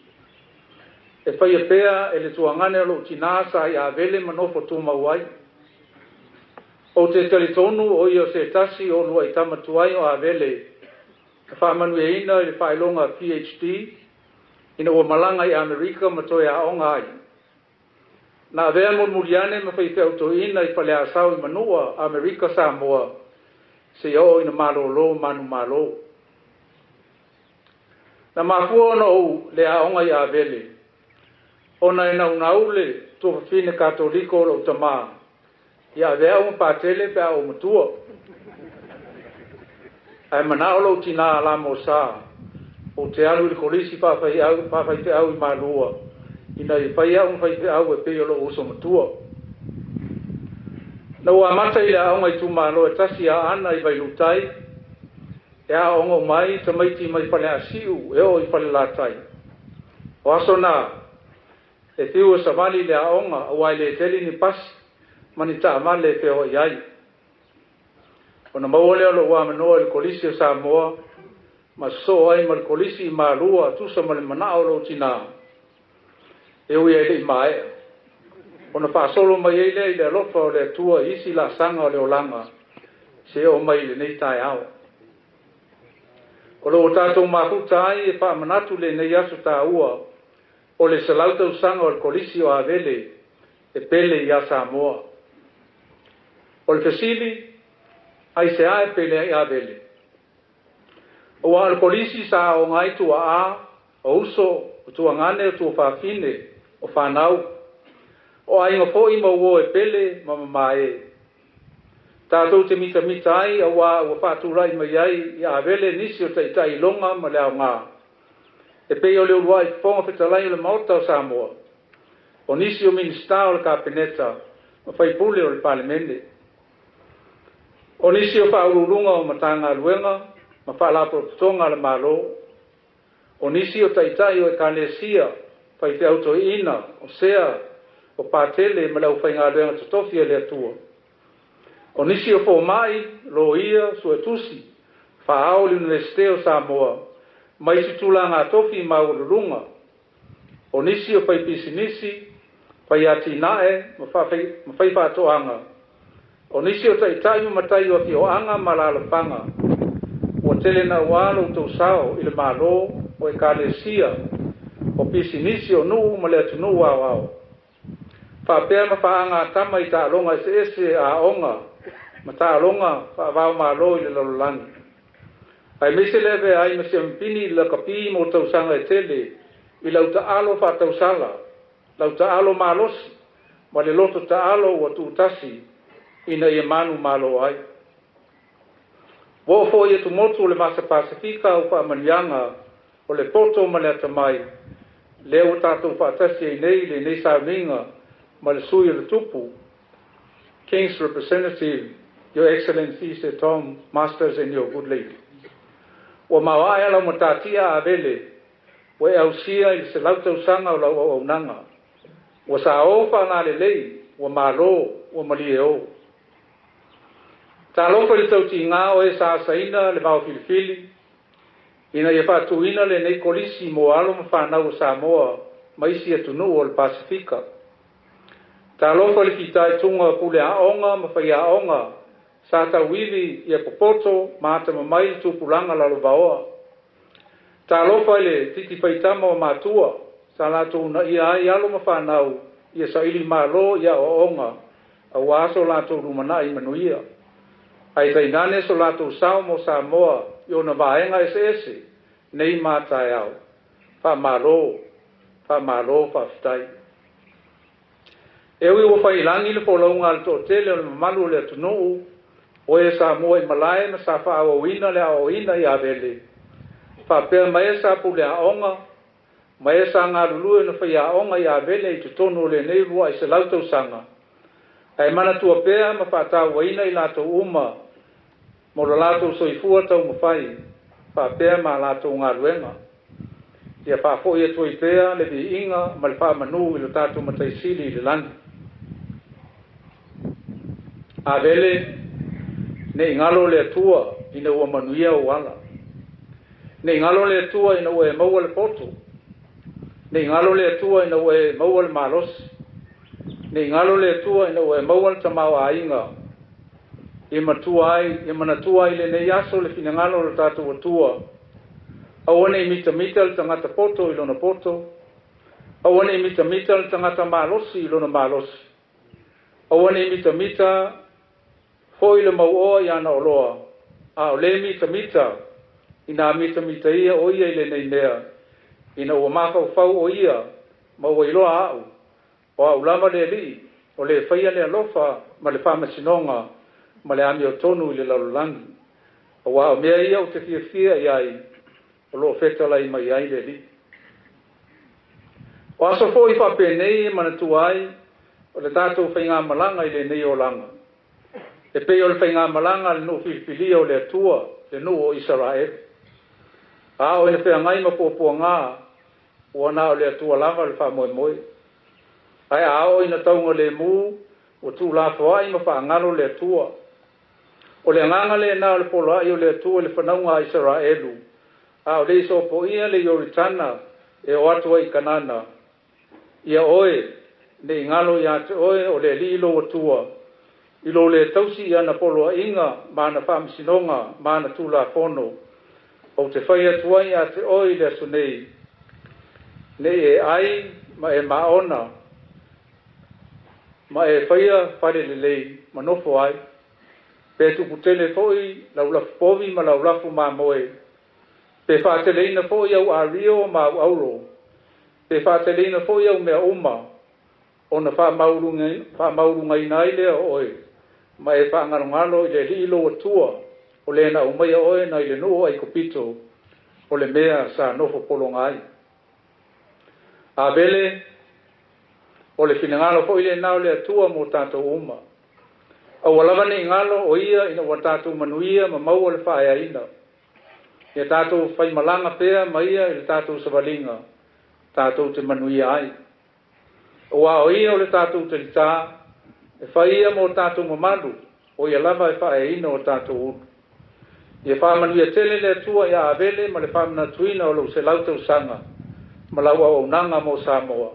e faia pea e le tuagane o lou tinā sa i Avele ma nofo tumau ai. Ou te talitonu o ia o se tasi o uluai tama tuai o Avele, na faamanuiaina i le faailoga PhD, ina ua malaga i Amerika ma toe aoga ai. Na avea mulimuliane ma faifeau toeaina i Faleasao i Manua, Amerika Samoa, seia oo ina malolo manumalo. Na mafua ona ou le aoga i Avele, ona e naunau le tuafafine Katoliko o lou tamā, ia avea au ma patele pe a ou matua. Ae manao lou tinā lamosa, ou te alu i le kolisi faafaifeau i Malua, ina ia fai au ma faifeau e pei o lou uso matua. Na ua amata i le aoga itumalo e tasi a Aana i Vailuutai, e aooga uma ai tamaiti mai Faleasiu e oo i Falelatai. O aso na, e fiu e savali i le aoga, aua e le tele ni pasi ma ni taavale e feoai ai. Ona maua lea o lou avanoa i le Kolisi o Samoa, ma sosoo ai ma le Kolisi i Malua, tusa ma le manao o lou tinā, e ui ai le i maea. Ona faasolo mai ai lea i le alofa o le Atua i isi laasaga o le olaga, seia oo mai i lenei taeao. O lo o tatou mafuta ai e faamanatu lenei aso taua o le 100 tausaga o le Kolisi o Avele e pele ia Samoa. O le fesili, aisea e pele ai Avele? Aua o le Kolisi sa aoga ai tuaa, o uso, o tuagane, o tuafafine, o fanau, o aiga foi ma uo e pele ma mamae. Tatou te mitamita ai aua ua faatulai mai ai i Avele nisi o taitai iloga ma le aoga, e pei o le uluai Fofoga Fetalai o le Maota o Samoa, o nisi o Minisita o le Kapeneta ma faipule o le Palemene, o nisi o faauluuluga o Matagaluega ma Faalapotopotoga a le Malo, o nisi o taitai o Ekalesia, faifeau toeaina, o sea, o patele ma le aufaigaluega totofi a le Atua, o nisi o fomai, loia, suetusi, faaao o le Iunivesite o Samoa, ma isi tulaga tofi maualuluga, o nisi o faipisinisi, faiatinae ma faifaatoaga, o nisi o taitai ma matai o afioaga ma alaalafaga, ua tele naua lo outou sao i le Malo, o Ekalesia, o pisinisi o nuu ma le atunuu aoao. Faapea ma faaga a tama i taaloga eseese a aoga ma taaloga faava-o-Malo i le lalolagi. Aemaise le avea ai ma siamupini i le lakapi mo tausaga e tele i lau taalo faatausala, lau taalo malosi ma le loto taalo ua tuutasi ina ia manumalo ai. Ua oo foi i atumotu o le Vasa Pasefika au faamanuiaga o le poto ma le atamai, lea ua tatou faatasi ai nei i lenei sauniga ma le sui o le Tupu, King's Representative, Your Excellency Sir Tom Masters and your good lady. Ua maoae lau matatia Avele, ua e ausia i le 100 tausaga o lau auaunaga. Ua saō faagalelei, ua malo, ua malie o. Talofa i le tautigā o e sa asaina le vaofilifili, ina ia faatuina lenei kolisi mo alo ma fanau o Samoa ma isi atunuu o le Pasefika. Talofa i le fitaituga o pule aoga ma faiaoga sa tauivi ia popoto ma atamamai le tupulaga lalovaoa. Talofa i le titi faitama o matua sa latou uunaia ai alo ma fanau ia saili malo i aoaoga auā so latou lumanai manuia. Ae tainane so latou sao mo Samoa i ona vaega eseese nei ma a taeao. Faamalo, faamalo faafetai. E ui ua faiilagi le folauga a le toatele o le mamalu o le atunuu, o e sa mua i malae ma sa faaauauina le aoaoina i Avele, faapea ma e sa pule aoga, ma e sa galulue ona faiaoga i Avele i totonu o lenei 200 tausaga, ae manatua pea ma faatauaina i latou uma mo lo latou soifua taumafai faapea ma latou galuega. Ia faafoi atu ai pea le viiga ma le faamanū i lo tatou Matai Sili i le lagi. Avele, ne i galo le Atua ina ua manuia ou ala. Ne i galo le Atua ina ua e maua le poto. Ne i galo le Atua ina ua e maua le malosi. Ne i galo le Atua ina ua e maua le tamaoaiga. Ia matua ai, ia manatua ai lenei aso le finagalo o lo tatou Atua. Aua ne i mitamita le tagata poto i lona poto. Aua ne i mitamita le tagata malosi i lona malosi. Aua ne i mitamita foi le mauoa i ana oloa, a o le mitamita inā mitamita ia o ia i lenei mea, ina ua mafaufau o ia ma ua iloa au, o au lava le Alii, o le faia le alofa ma le faamasinoga ma le amiotonu i le lalolagi. Auā o mea ia ou te fiafia i ai, o loo fetalai mai ai le Alii. O aso foi faapenei e manatua ai o le tatou faigamalaga i lenei olaga. E pei o le faigamalaga a le nuu filifilia o le Atua, le nuu o Isaraelu. A oo ina feagai ma puapuagā, ua na o le Atua lava le faamoemoe. Ae a oo ina taugalemu, ua tuulafoai ma faagalo le Atua. O le agaga lenā o le poloai o le Atua i le fanauga a Isaraelu, a o le i sopoia le Ioritana e o atu ai i Kanana, Ia oe, ne i galo iā te oe o le Alii lou Atua, i lou le tausi i ana poloaiga ma ana faamasinoga ma ana tulafono, ou te fai atu ai iā te oe i le aso nei, nei e ai ma e maona, ma e faia fale lelei ma nofo ai, pe tupu tele foi lau lafu povi ma lau lafu mamoe, pe faateleina foi au ario ma au auro, pe faateleina foi au mea uma, ona faamaualugaina ai lea o oe, ma e faagalogalo i le Alii lou Atua, o le na aumaia oe nai le nuu o Aikupito, o le mea sa nofo pologa ai. Avele, o le finagalo foi lenā o le Atua mo tatou uma. Aua lava ne i galo o ia ina ua tatou manuia ma maua le faaeaina. Ia tatou faimalaga pea ma ia i le tatou savaliga, tatou te manuia ai. Auā o ia o le tatou talitā, e fai ia mo tatou mamalu, o ia lava e faaeaina o tatou ulu. Ia faamanuia tele le Atua ia Avele ma le faamanatuina o lou 100 tausaga ma lau auaunaga mo Samoa.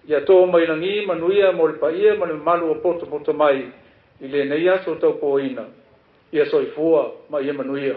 Ia to mai lagi manuia mo le paia ma le mamalu o potopoto mai i lenei aso taupōina. Ia soifua ma ia manuia.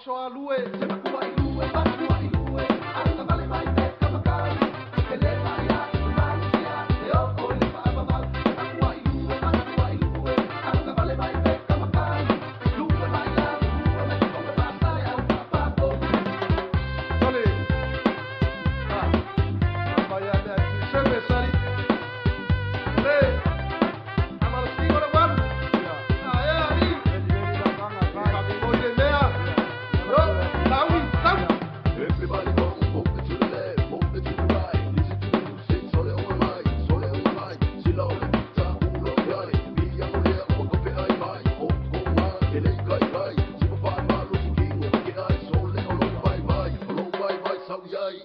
Oso a lue, se makua i lue, makua i lue, ala vale mai te kamakau, e le mai a i malusia, e o o le whaavavau, se makua i lue, makua i lue, ala vale mai te kamakau, lue mai la, lue mai te konga pasale au whaapapo. Sali. Ha. Vai a le sebe sali. Le. Amalo le walu. Ah, ya ni. Veli veli la vanga vai. Le mea. Yo, taui, tau. Everybody go, move it to the left, move it to the right. Listen to the music, sole on my mind, sole on my mind. Sila ole pita, ulo yai. Mia ole, o kope ai mai. O ko ma, ele kai kai. Sipa pa ma, lo si king, o ke ai. Sole o lo vai vai, o lo vai vai, sau yai.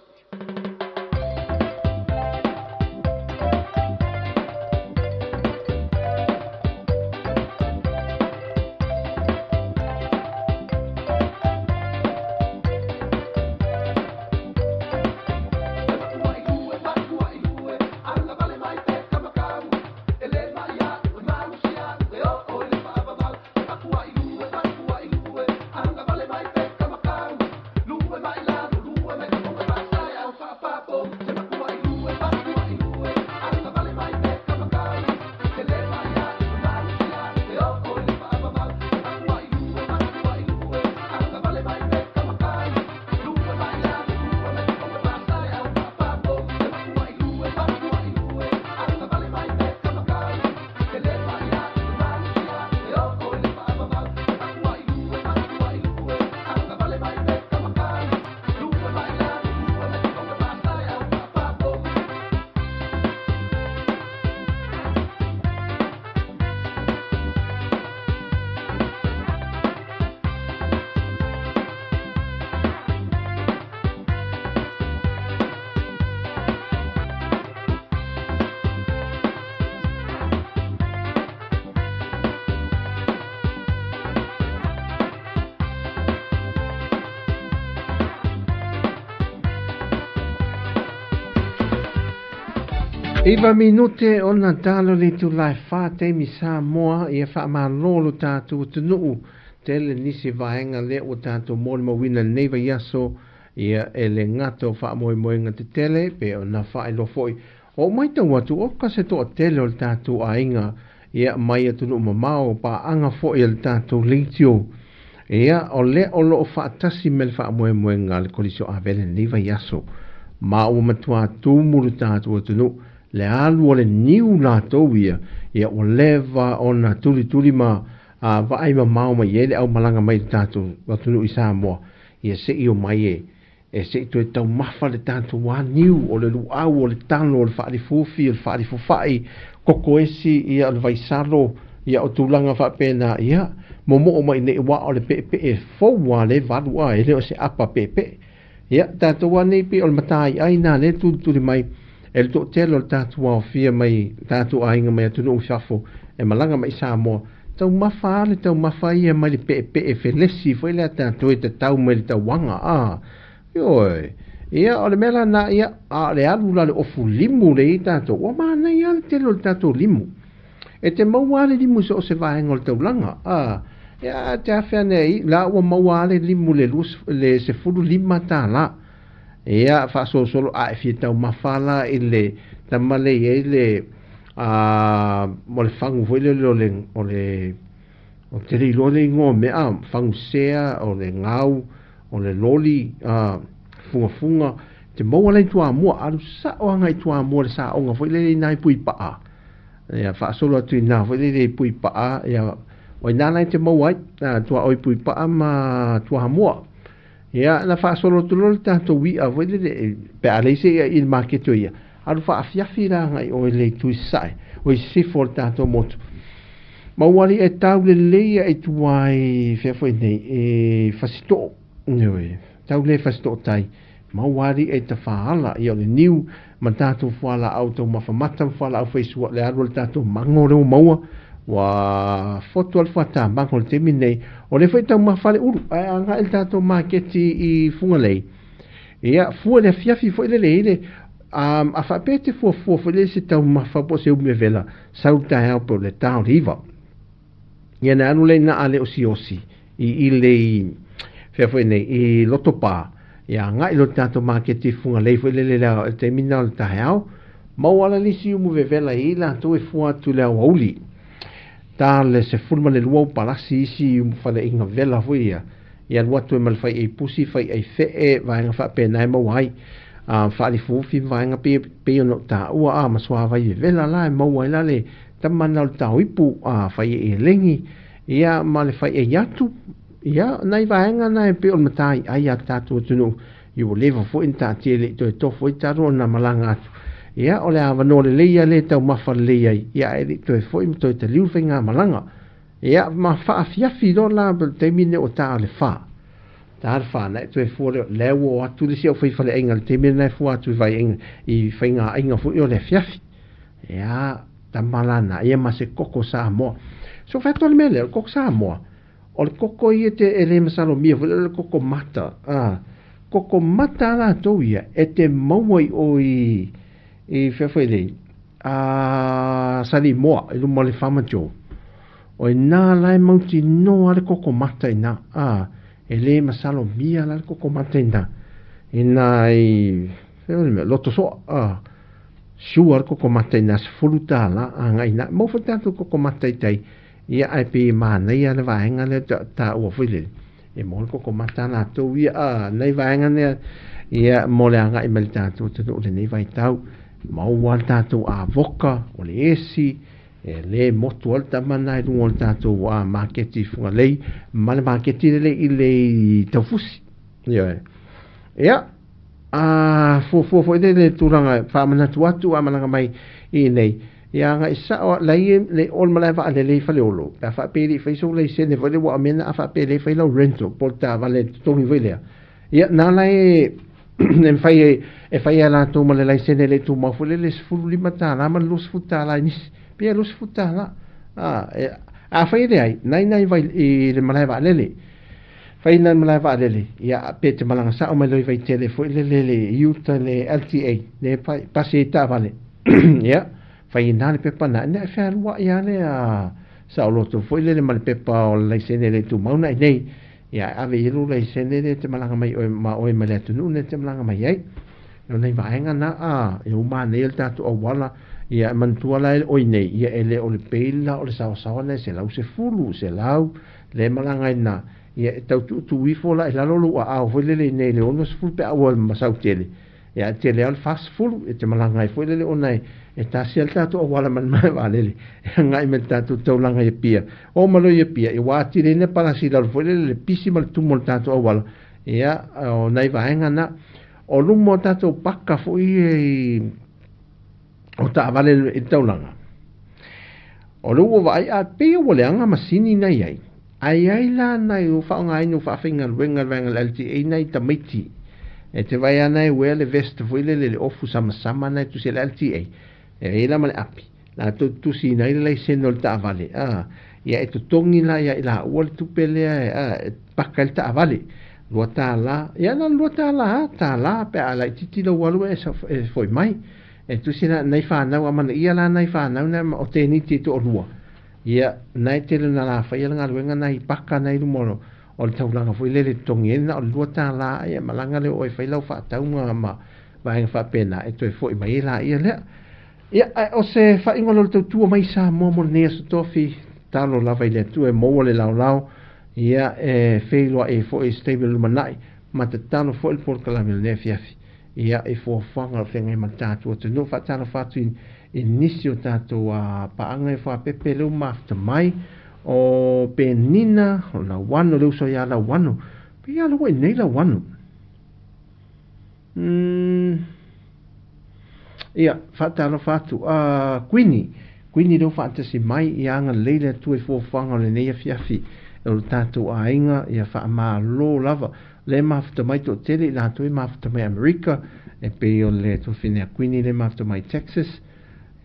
Iva minute o na talo le tu lai wha te mi sa moa ia wha ma lolo tātou tunu'u tele nisi vaenga le o tātou mōle mawina nei vai aso ia e le ngato wha moe moenga te tele pe o na wha e lofoi. O mai tau atu o ka se toa tele o le tātou ainga ia mai a tunu'u mamao pa anga fo i le tātou leitio. Ia o le o lo wha tasi me le wha moe moenga le kolisio a vele nei vai aso. Ma o matua tūmuru tātou tunu'u le alu o le niu lātou ia, ia o leva o na tuli tuli ma a vaai ma mau mai e le au malanga mai le tātou atunu i Samoa, ia se i o mai e, e se i toe tau mafa le tātou wā niu o le luau o le talo o le whaarifufi o le whaarifufai, koko esi ia o le vaisalo, ia o tūlanga whaapena, ia momo o mai nei wā o le pepe e fōua le valu a e le o se apa pepe. Ia tātou wā nei pe o le matai ai nā le tuli tuli mai, e le to'atele o le tatou aofia mai tatou aiga mai atunuu i fafo e malaga mai Samoa taumafa a le taumafa ia mai le pe'epe'e felesi foi lea tatou e tatau mai le tauaga a ioe ia o le mea lana ia a o le alu la le ofu limu le i tatou ua manaia le tele o le tatou limu e te maua a le limu so o se vaega o le taulaga a ia te afe ane ai la ua maua a le limu le le 15 tālā. Ia faasolosolo a e fia taumafa la i le tamale i ai le a mo le fagu foi lele o le o le o te le iloa le igoa mea fagu sea o le gau o le loli a fugafuga te maua lai tuamua alu sa'o aga i tuamua le sa'oga foi lele i nai pui pa'a ia faasolo atu i nā foi lele i pui pa'a ia o ina lai te maua ai tuaʻoi pui pa'a ma tuahamua. Ia na faasolo atu loa le tatou i'a foi lele pe a leai se ia i le makete o ia alu faafiafi la agai oe le itu i sae o i sifo o le tatou motu ma ua ali'i e tau lelei ia i tuai fea foi nei e fasito'o ioe tau lē fasito'o tai ma ua ali'i e tafaala ia o le niu ma tatou fualaau taumafamata ma fualaau faisua le alu o le tatou mago le ua maua ua foto al fuata mago le taimi nei o le foi taumafa le ulu ae aga'i le tatou maketi i Fugalei ia fua le afiafi foi lele i le a faapea te fuafua foi lele se taumafa po o se umi vela sau taeao pe o le tā o le 9 ia na alu le na ale o siosi i i le fea foi nei, i Lotopa, ia agai loa i le tatou maketi i Fugalei foi lele i le taimi lena o le taeao, maua la le isi umu vevela i latou e fua atu i le aoauli. Ta le 12 au palasi isi umu faleaiga vela foi ia, e alu atu ai ma le faiai pusi, faiai fee, vaega faapena e maua ai. A faalifuufi ma vaega pei, pei ona ou taua, a ma suavai vevela la e maua ai la le tama lena o le taoipu, a faiai elegi, ia ma le faiai atu, ia nai vaega na e pei o le mataiai a le tatou atunuu, ia ua leva foi ona taatia e le i toe tofo ai talu ona malaga atu. Ia o le avanoa lelei ia lea e taumafa lelei ai, ia ae le i toe foi ma toe taliu le faigamalaga. Ia ma faafiafi loa la le taimi lenei ua ta le fa. Ta le fa na e toe fua lea, lea ua o atu le isi aufai-faleaiga i le taimi lena e fua atu i vaiaiga, i faigaaiga foi o le afiafi. Ia, tama la na ia ma se koko Samoa. So fai atu le mea lea, o le koko Samoa, o le koko ia te e le masalomia foi lea o le koko mata. A, koko mata a latou ia e te maua i o i, i fea foi nei, a Salimoa i luma o le Farmer Joe. O ina la e mautinoa le koko mata ina, a, e le masalomia la le koko mata ina, ina i, fea le mea, Lotosoa, a, sure le koko mata ina $10 agai ina. Maua foi tatou koko mata i tai, ia ae pei e manaia le vaega lea taua foi lele. E maua le koko mata a latou ia, a, nai vaega lea, ia, mo le agai mai le tatou atunuu i lenei vaitau. Maua le tatou avoka, o le esi, e le motu ai le tama lena i luga o le tatou maketi i Fugalei, ma le maketi lelei i le Taufusi. Ioe. Ia, a fuafua foi lele le tulaga e faamanatu atu a malaga mai i inei, ia agai sao lai e le o le malae vaalele i Faleolo, pe a faapea e le i fai sou laisene foi lea ua aumai na a faapea e le fai lau rental po o le taavale totogi foi lea. Ia, na la e e mafai e, e fai e latou ma le laisene le tumau foi lele $15 ma le $20 i nisi. Pe $20. A, e, a fai e leai, nai nai vai i le malae vaalele. Fai nai malae vaalele, ia pe te malaga sao mai loa i Vaitele foi lele le i uta le LTA, le pasi ai taavale. Ia, fai ina le pepa na, ina e fealuai lava lea saoloto foi lele ma le pepa o le laisene le tumau na i nei. Ia, e ave i ai lou laisene lea e te malaga mai oe ma oe mai le atunuu lea e te malaga mai ai. O nai vaega na, a, e uma nei le tatou auala, ia e manatua la e oi nei, ia e le o le bail la o le saoasaoa na e 110, 100, le malaga ai na, ia e tau tuutuu ifo la i lalo lou aao foi lele i nei le 60 pe a ua masau tele. Ia e tele lava le 40 e te malaga ai foi lele ona e, e tasi lava le tatou auala ma le malae vaalele e agai mai le tatou taulaga i Apia. Oo mai loa i Apia, ia ua atili ai na palasi i lalo foi lele le pisi ma le tumu o le tatou auala. Ia, o nai vaega na. O luma o tatou paka foi ia i o taavale i le taulaga. O lea ua vaai a pei ua leaga masini na i ai. Ae i ai la nai o faaaogaina o faafaigaluega le vaega o le LTA nai tamaiti. E te vaai lava na e uea le vest foi lele le ofu samasama na e tusi ai le LTA. E i ai la ma le api. Latou te tusiina ai le laisene o le taavale, a, ia e totogi la ia i laua le tupe lea e, a, e paka ai le taavale. $2, ia na o le $2 lava, tala pe a laitiiti lou alu e, e foi mai. E tusi la nai fanau a manaia la nai fanau na o teniti e toalua. Ia, na e tele na la faia le galuega na i paka na i luma o, o le taulaga foi lele totogi ai na o le $2 ia malaga lea oe fai lau faatauga ma vaega faapena e toe foi mai ai laia lea. Ia, ae o se faaiuga loa le tautua mai i Samoa mo lenei aso tofi, tatalo lava i le Atua e maua le laolao, ia, e feiloai ai foi i se taimi o le lumanai, ma tatalo foi le polokalame o lenei afiafi, ia, i fuafuaga o lo o feagai ma le tatou atunuu. Faatalofa atu i, i nisi o tatou paaga i Fuapepe lea ua mafuta mai, o Penina, o Lauano, le uso ia Lauano. Pei lava ua i inei Lauano. Umm. Ia, faatalofa atu. Kuini, Kuini lea ua faatasi mai, ia agalelei le Atua i fuafuaga o lenei afiafi o le tatou aiga, ia faamalo lava. Lea e mafuta mai toatele i latou e mafuta mai Amerika, e pei o le tuafine a Kuini lea e mafuta mai Texas.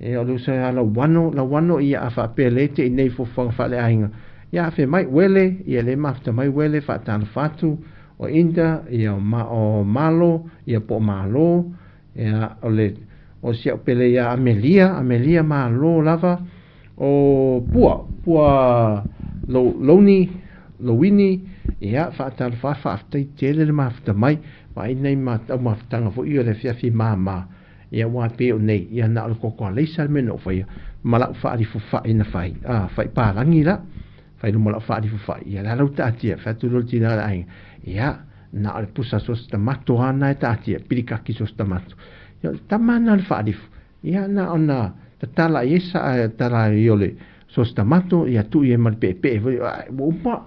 E, o le uso ia Lauano, Lauano ia a faapea lea te i nei fuafuaga faaleaiga. Ia afe mai Uele, ia lea e mafuta mai Uele, faatalofa atu. O Inda, ia o ma, o Malo, ia po o Malo, ia o le o si au pele ia Amelia, Amelia Malo lava, o Pua, Pua Lou, Louni, Lowini, Ia faatalofa faafetai tele le mafuta mai vaai nai mafutaga foʻi o le afiafi māmā. Ia ua pei o nei ia na o le koko alaisa le mea na ou faia ma la'u fa'alifufa'i na fai a fa'ipalagi la fai luma la'u fa'alifufa'i ia la lau ta'atia fai atu loa le tinā o le aiga ia na o le pusa sosi tamato ana e ta'atia pilikaki sosi tamato ia o le tama na o le fa'alifu ia na ona tatala ai sa tala ai o le sosi tamato ia tu'i ai ma le pe'epe'e foi ua uma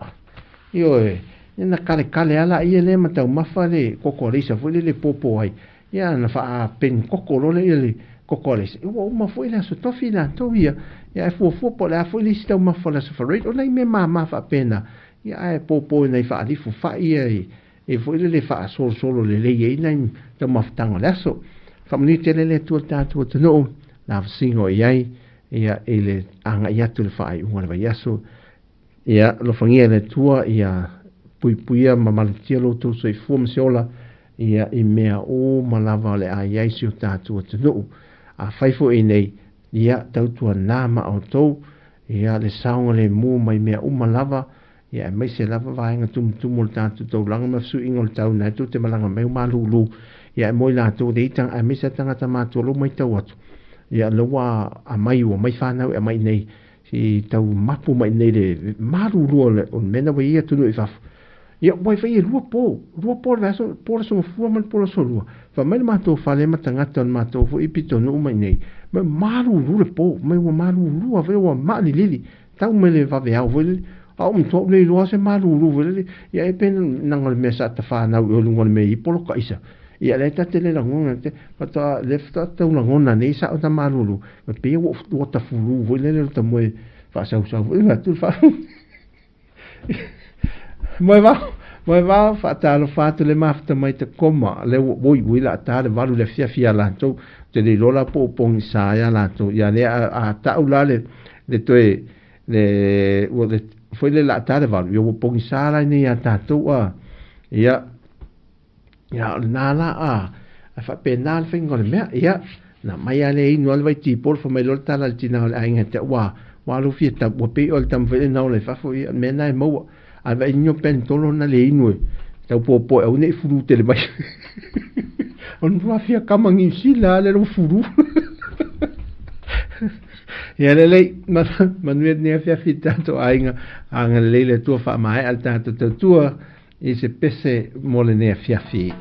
ioe ia na kalekale ala ia le ma taumafa le koko alaisa foi le popo ai ia na faapen koko loa lea le koko alaisa ua uma foi le aso tofi latou ia ia e fuafua po o le a foi le isi taumafa o le aso Faraile o nai mea māmā faapena ia ae popo i nai faalifu fa'i ia e foi lele faasolosolo lelei ai nai taumafataga o le aso. Faamanuia tele le Atua le tatou atunuu lavasiga o i ai ia i le aga'i atu i le faaiuga o le vaiaso. Ia alofagia e le Atua ia puipuia ma malutia lo outou soifua ma se ola ia i mea uma lava o le a i ai si o tatou atunuu. Afai foi nei ia tautuanā ma outou ia le saogalemu mai mea uma lava ia aemaise lava vaega tumutumu o le tatou taulaga ma fesuiaiga o le tau na e tou te malaga mai o malūlū ia e mo i latou le i aemaise a tagata matua o lou matau atu ia lea ua aumai ua mai fanau e aumai nei si tau mapu mai nei le malūlū o le mea na ua i ai atunuu i fafo ia ua e fai e lua po lua po le vaiaso po le aso gafua ma le po le aso lua fai mai le matou fale ma tagata o le matou foi pitonuu mai nei mai malūlū le po mai ua malūlū a ua maalilili tau mai le vaveao foi lele a o matua ou le iloa se malūlū foi lele ia e pe naga o le mea sa tafanau i o luga o le mea i poloka isa ia lea tate le lagona te faatoa le faatoa tau lagona nei sa o ta malūlū ma pei ua ua tafulū foi lele o ta moe faasausau foi atu le faa moe vao moe vao faatalofa atu le mafuta mai te koma le ua oi oi la ta le valu le afiafi ia latou te le iloa la po o pogisa ia latou ia lea a ta'u la le toe le ua le foi le laa le valu ia ua pogisa la nei ia tatou a ia ia o lena la a faapena le faiga o le mea ia na mai a le inu a le vaitipolo fai mai loa le tala a le tinā o le aiga te ua ua alu fia tau ua pei o le taumafai le nao le fafo ia mea na e maua a vaai ni o penitolo na le inu e tau popo e aua nei fulu tele mai o le matua fia kama Niu Sila le lo fulu ia lelei manuia lenei afiafi i tatou aiga agalelei le Atua faamaea le tatou tautua i se pese mo lenei afiafi.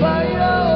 Fire.